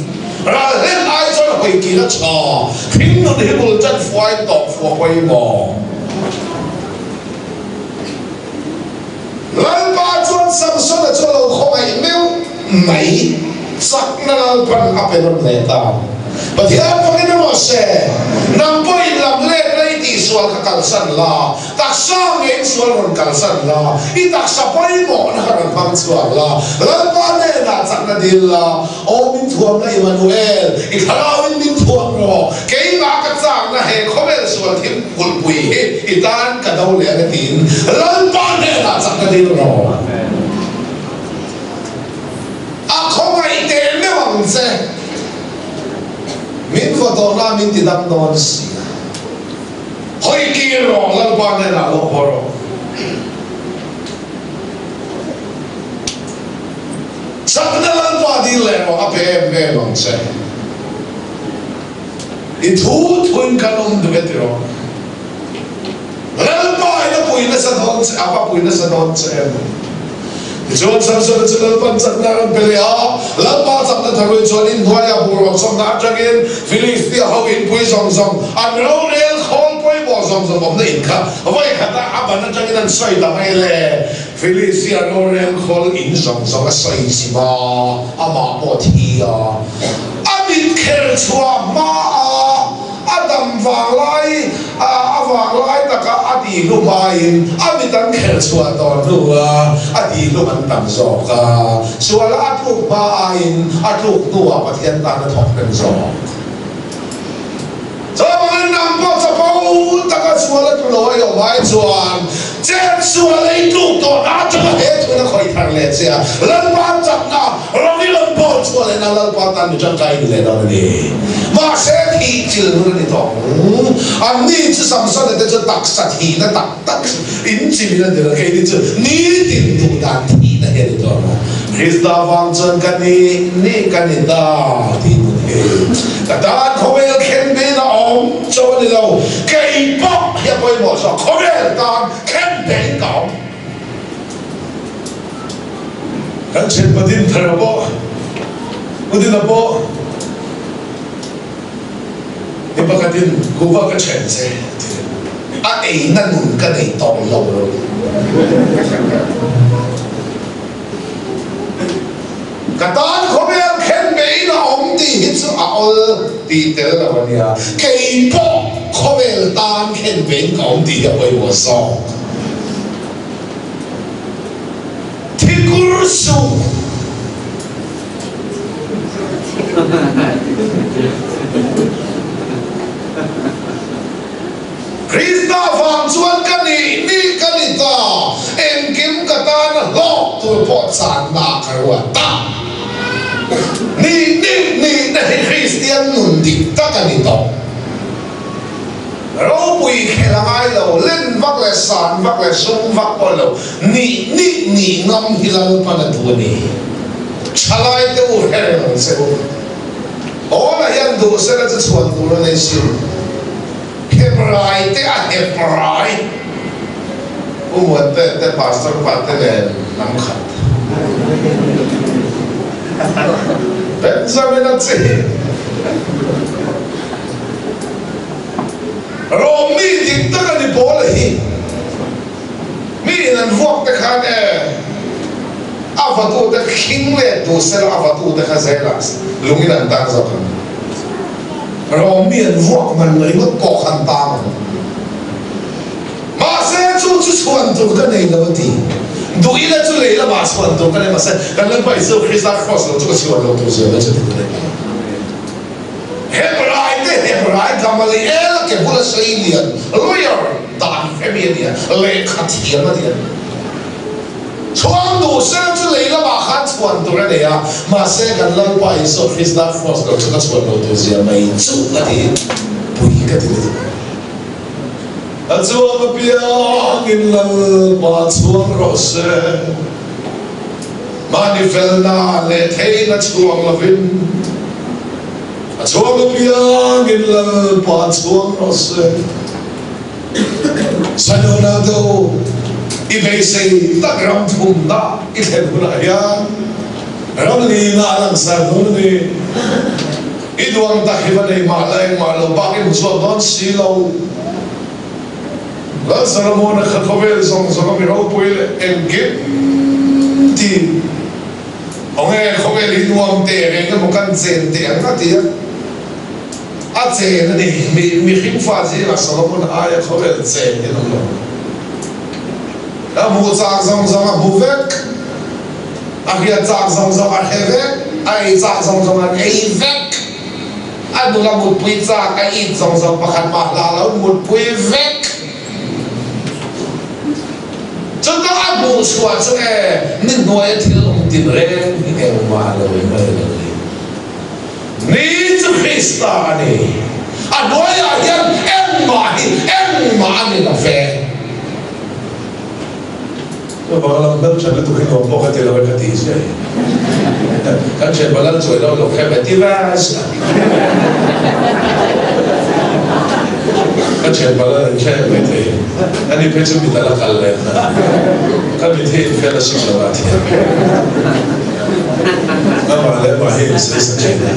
Ral hlen ai chuan hawi kir a tha, thing nun hi bul tan fuai tawh fua pawimawh. Lalpa chuan Samsona chu a lo khawngaih meuh mai, chakna Lalpan a pe rawn leh ta. Pathian fakin emaw se, nang pawhin lam let la i tihsual kha kalsan la, taksa ngeiin sual rawn kalsan la, i taksa pawimawhna kha rawn hmang chhuak la, Lalpa hnenah chakna dil la, Aw min thuamna Immanuel, i thlarauin min thuam rawh, keimah ka chakna he khawvel sual thim kulhpui hi i tan ka do leh ang tiin Lalpa hnenah chakna dil rawh. A khawngaih teh meuh ang che, min vaw tawhna min ti dam dawn si a. Hawi kir rawh, Lalpa hnenah lo haw rawh. Chakna Lalpa dil leh rawh a pe em em ang che. I thu thuin kan awm duh e ti rawh. Lalpa in a pui nasa dawn che, a va pui nasa dawn che em. Tichuan Samsona chu Lalpan chakna a rawn pe leh a, Lalpa chakna tharui chuan inhnuaia buh ruahchawmna atangin Filistia ho inpui zawng zawng, an rorel khawl pawimawh zawng zawng awmna in kha vawi khatah a ban atangin an sawi ta mai le. Filistia rorel khawl in zawng zawng a sawi chim a, amah pawh thi a, a mit kher chhuah hma a, a dam vanglai a, a vanglai taka a tih hlu hmain a mit an kher chhuah tawh hnu a, a tih hlum an tam zawk a, suala a tluk hma aiin a tluk hnuah Pathian tan a thawk reng zawk. Chuvangin nang pawh chapo taka sual a tlu lo a i awm ai chuan chet sual a i tluk tawh na atanga he thun a khawih thar leh che a, Lalpa chakna rawng i rawn pawl chhuah leh na Lalpa tan mi tangkai i ni leh dawn a ni. Mahse thih chil hun a ni tawh ang. Anni chu Samsona te chu taksa thihna tak tak in chimin a ni lo, keini chu nitin duh dan thihna hi a ni dawn a. Krista vang chuan ka ni ni ka ni ta tih nun hi ka tan khawvel khen bein a awm cho a ni lo, kei pawh hi a pawimawh zawk khawvel tan khen bein ka awm. Kan thianpa Dinthara pawh U Dina pawh mi pakhatin kuhva ka then che a ti a eina nun ka nei tawh lo lo. Ka tan khawvel khen bein a awm tih hi chu a awl tih tel lo a nia, kei pawh khawvel tan khen bein ka awm tih hi a pawimawh zawk. Thikur suh. Krista vang chuan ka nih nih ka ni ta, engkim ka tana hlawk tur pawh channa ka ruat ta. Nih nih nihna hi Kristian nun dik tak a ni tawh. Ropui khelh a ngai lo, len vak leh san vak leh sum vak pawh lo, nih nih nih ngam hi Lalpan a duh a ni. Thalai te u her ang che u. Paula hian duh sela chu chhuan tur a nei sin. Hebrai te a Hebrai. Pu Muante te Pastor pa te nen hnam khat. Benjamin a chi. Rom mi dik tak a ni Paula hi. Mi in an vuak te khan e a vatu te khing leh duh sela a vatu te kha zelah lung in an tan zawk ang. Rom mi an vuak man ringawt pawh khan tang ang. Mahse chu chu. chu chhuan tur ka nei lo a ti. Duh ila chu lei lamah chhuan tur ka nei mahse kan Lalpa Isua Krista Kraws lo chu ka chhuan lo tur zia mai chu ti tur a ni. Hebrai te Hebrai Gamaliel a ke bula sei lian lawyer dan hremi a nia, lehkha thiam a nia. Chhuan duh sela chu lei lamah khan chhuan tur a nei a, mahse kan Lalpa Isua Krista Kraws lo chu ka chhuan lo tur zia mai chu a ti pui ka ti lutuk. A chuang apiangin Lalpa chhuang rawh se. Mahni felna leh theihna chhuang lovin a chhuang apiangin Lalpa chhuang rawh se. Sanona do i beisei tak ram thumna i thlen hunah hian ram lina a langsar dawn a ni. I duang tak hi va nei mah la engmah lo bak i hmu chhuak dawn si lo. Lal Solomona kha khawvel zawng zawng a mi ropui leh engkim ti awnge khawvel hi nuam teh reng emaw kan chen teh ang a ti a, a chen a ni. Mi mihring fa zingah Solomon aia khawvel chen hi an awm lo. A hmuh chak zawng zawng a hmu vek, a hriat chak zawng zawng a hre vek, a ei chak zawng zawng an ei vek. A nula mutpui chak a it zawng zawng pakhat mah hla lo mutpui vek. Chutah a hmuh chhuah chu e ni hnuaia thil awm tin reng hi engmah lo mai lo ni. Ni chu Krista a ni. A hnuaiah hian engmah hi engmah a ni lo ve. Chuvang lam hmel tha lutuk hi nuam pawh ka ti lo e ka tih ziah hi. Kan thianpa lal chawi lo lo khem e ti ve sia. Ka thianpa lal an khem mai thei. Ani phei chu mit a la kal leh na. Ka mit hi infel a sik lo a thiam. Amah leh amah hi insawi sa thin a.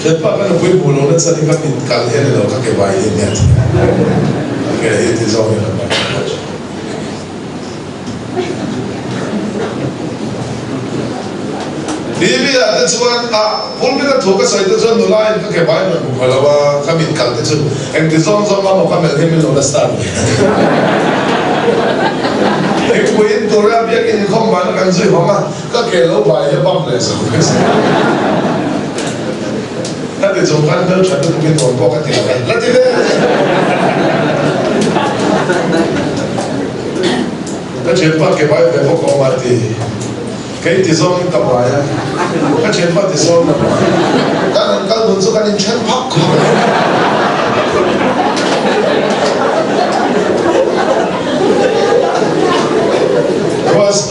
Thianpa ka nupui hmuh lo nasa hi ka mit kal hian ilo ka ke vai hi nia thian. Ka ke hi ti zawng in a vai thin. TV ah te chuan a pulpit a thu ka sawi te chuan nula in ka ke vai rawn hmu lo a, ka mit kal te chu engti zawng zawng a maw ka melh hi min lo la star ve. Thingpui in tur a biakin inkhawm van a kan zui hawng a. Ka ke lo bai hi a bam leh zo mai si. Ka ti chung khan hmeltha lutuk hi nuam pawh ka ti lo e. La ti ve! Ka thianpa ke bai ve bawk awm a ti. Kei ti zawngin ka bai a, ka thianpa ti zawngin a bai. Kan rawn kal dun chu kan inthen phak khawp a.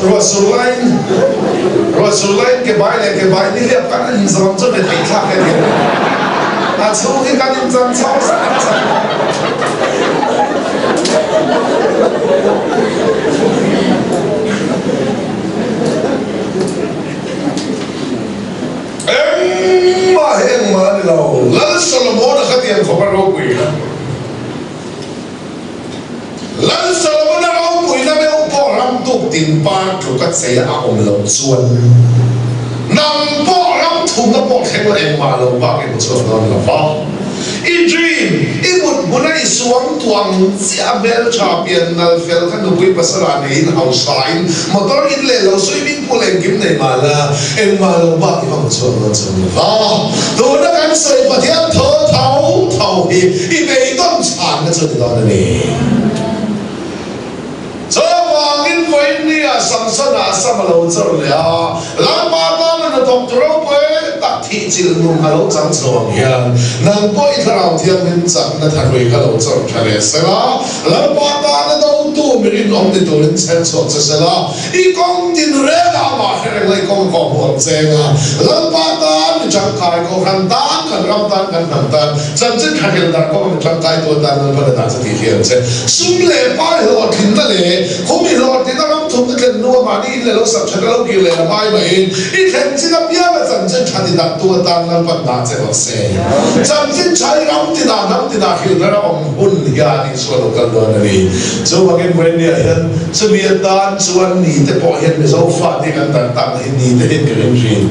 Ruah sur laiin ruah sur laiin ke bai leh ke bai nihliap kan in zawm chu ve thei thlak e ti a chhung hi kan in chan chho zat zat. Engmah hi engmah a ni lo. Lal Solomon-a kha tiang khawp a ropui kha. Lal Solomon-a ropuina deuh pawh ram tuk tin par tluk a chei a awm loh chuan nang pawh ram thumna pawh thleng la engmah lo bak i hmu chhuak dawn lo va. I dream, i mut hmuna i suang tuang chiah a hmeltha pian nal fel kha nupui pasal ah neiin hausain motor in leh lo swimming pool engkim nei mah la engmah lo bak i va hmu chhuak dawn chuang lo va. Tuna kan sawi Pathian tho tho tho hi i beidawn chhanna chu ni dawn a ni. Chuvangin vawinia Samsona sam a lo chawr leh a, Lalpa tana hnathawk tu ropui tak thih chilh nun a lo chang chho ang hian nang pawh i Thlarau Thianghlim chakna tharui kha lo chawr tha leh sela, Lalpa tana dotu mi rinawm ni turin chher chhuak che sela, i kawng tin rengah amah hre reng la i kawng kawh hmuh ang cheng a, Lalpa tan mi tangkai, Kohhran tan, kan ram tan, kan hnam tan, Chanchin tha hel dar kawng mi tangkai tu atan Lalpa na dah chu tih hi ang che. Sum leh pai hlawhtlinna leh khumi hlawhtlinna ram thumna thlen hnu a mahni in leh lo sak that a lo kir leh lam ai mahin i thlen chin apianga chanchin tha ti dak tu atan Lalpan dah che rawh se. Chanchin tha hi ram tinah hnam tinah hrilhna ram awm hun hian Isua lo kal dawn a ni. Chuvangin Vawinia hian chumi atan chuan ni te pawh hian Mizo fate kan dar tak na hi ni te hian ka ring thin.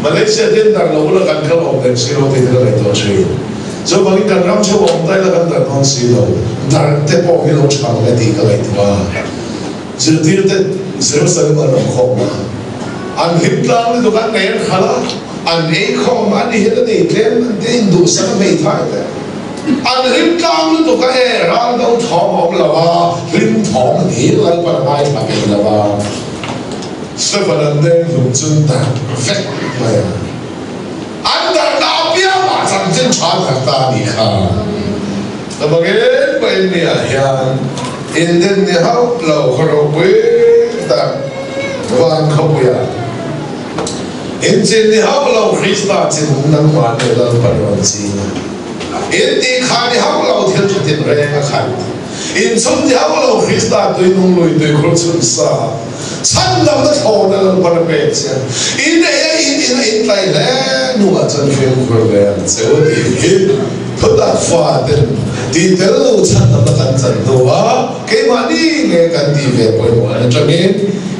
Malaysia te hian dar lo ula kan kal awm reng si lo tih te ka ngaihtuah thin. Chuvangin kan ram chhung awm daih la kan darh dawn si lo, darh te pawh hi lo tha ang e tih ka ngaihtuah a. Zirtirte Jerusalem an rawn khawm a, an hlim tlang lutuk an nei an khalh a, an ei khawm a ni hian a nei tlem an te induhsak a hmeithai te. An hlim tlang lutuk a e, ral do thawm a awm lo a, hlim thawm a ni Lalpan a ngaithla peih lo a. Stephen an deng hlum chu darh vek mai a. An darhna apiangah chanchin tha darh ta a nih kha. Ka bangin pain ni ah hian indin ni hauh lo khaw ropui tak van khawpuiah inchin ni hauh lo Krista chin nangmah leh Lalpa rawn ching a. In tih kha ni hauh lo thil tha tinreng a khat. Inchhun ni hauh lo Krista tuinung lui tuikhur chhun sa. Chhandamna thlawna Lalpa a pek che. In ei a in in a in tlai hle hnuah chuan fimkhur ve ang che u tih hi thutak fa ten tih tel lo chhandamna kan chan hnuah keimahni nge kan tih ve pawimawh an atangin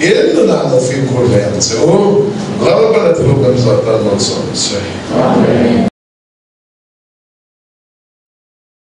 in nunah lo fimkhur ve ang che u. Lalpa na thu kan zawh tan malsawm che. Amen.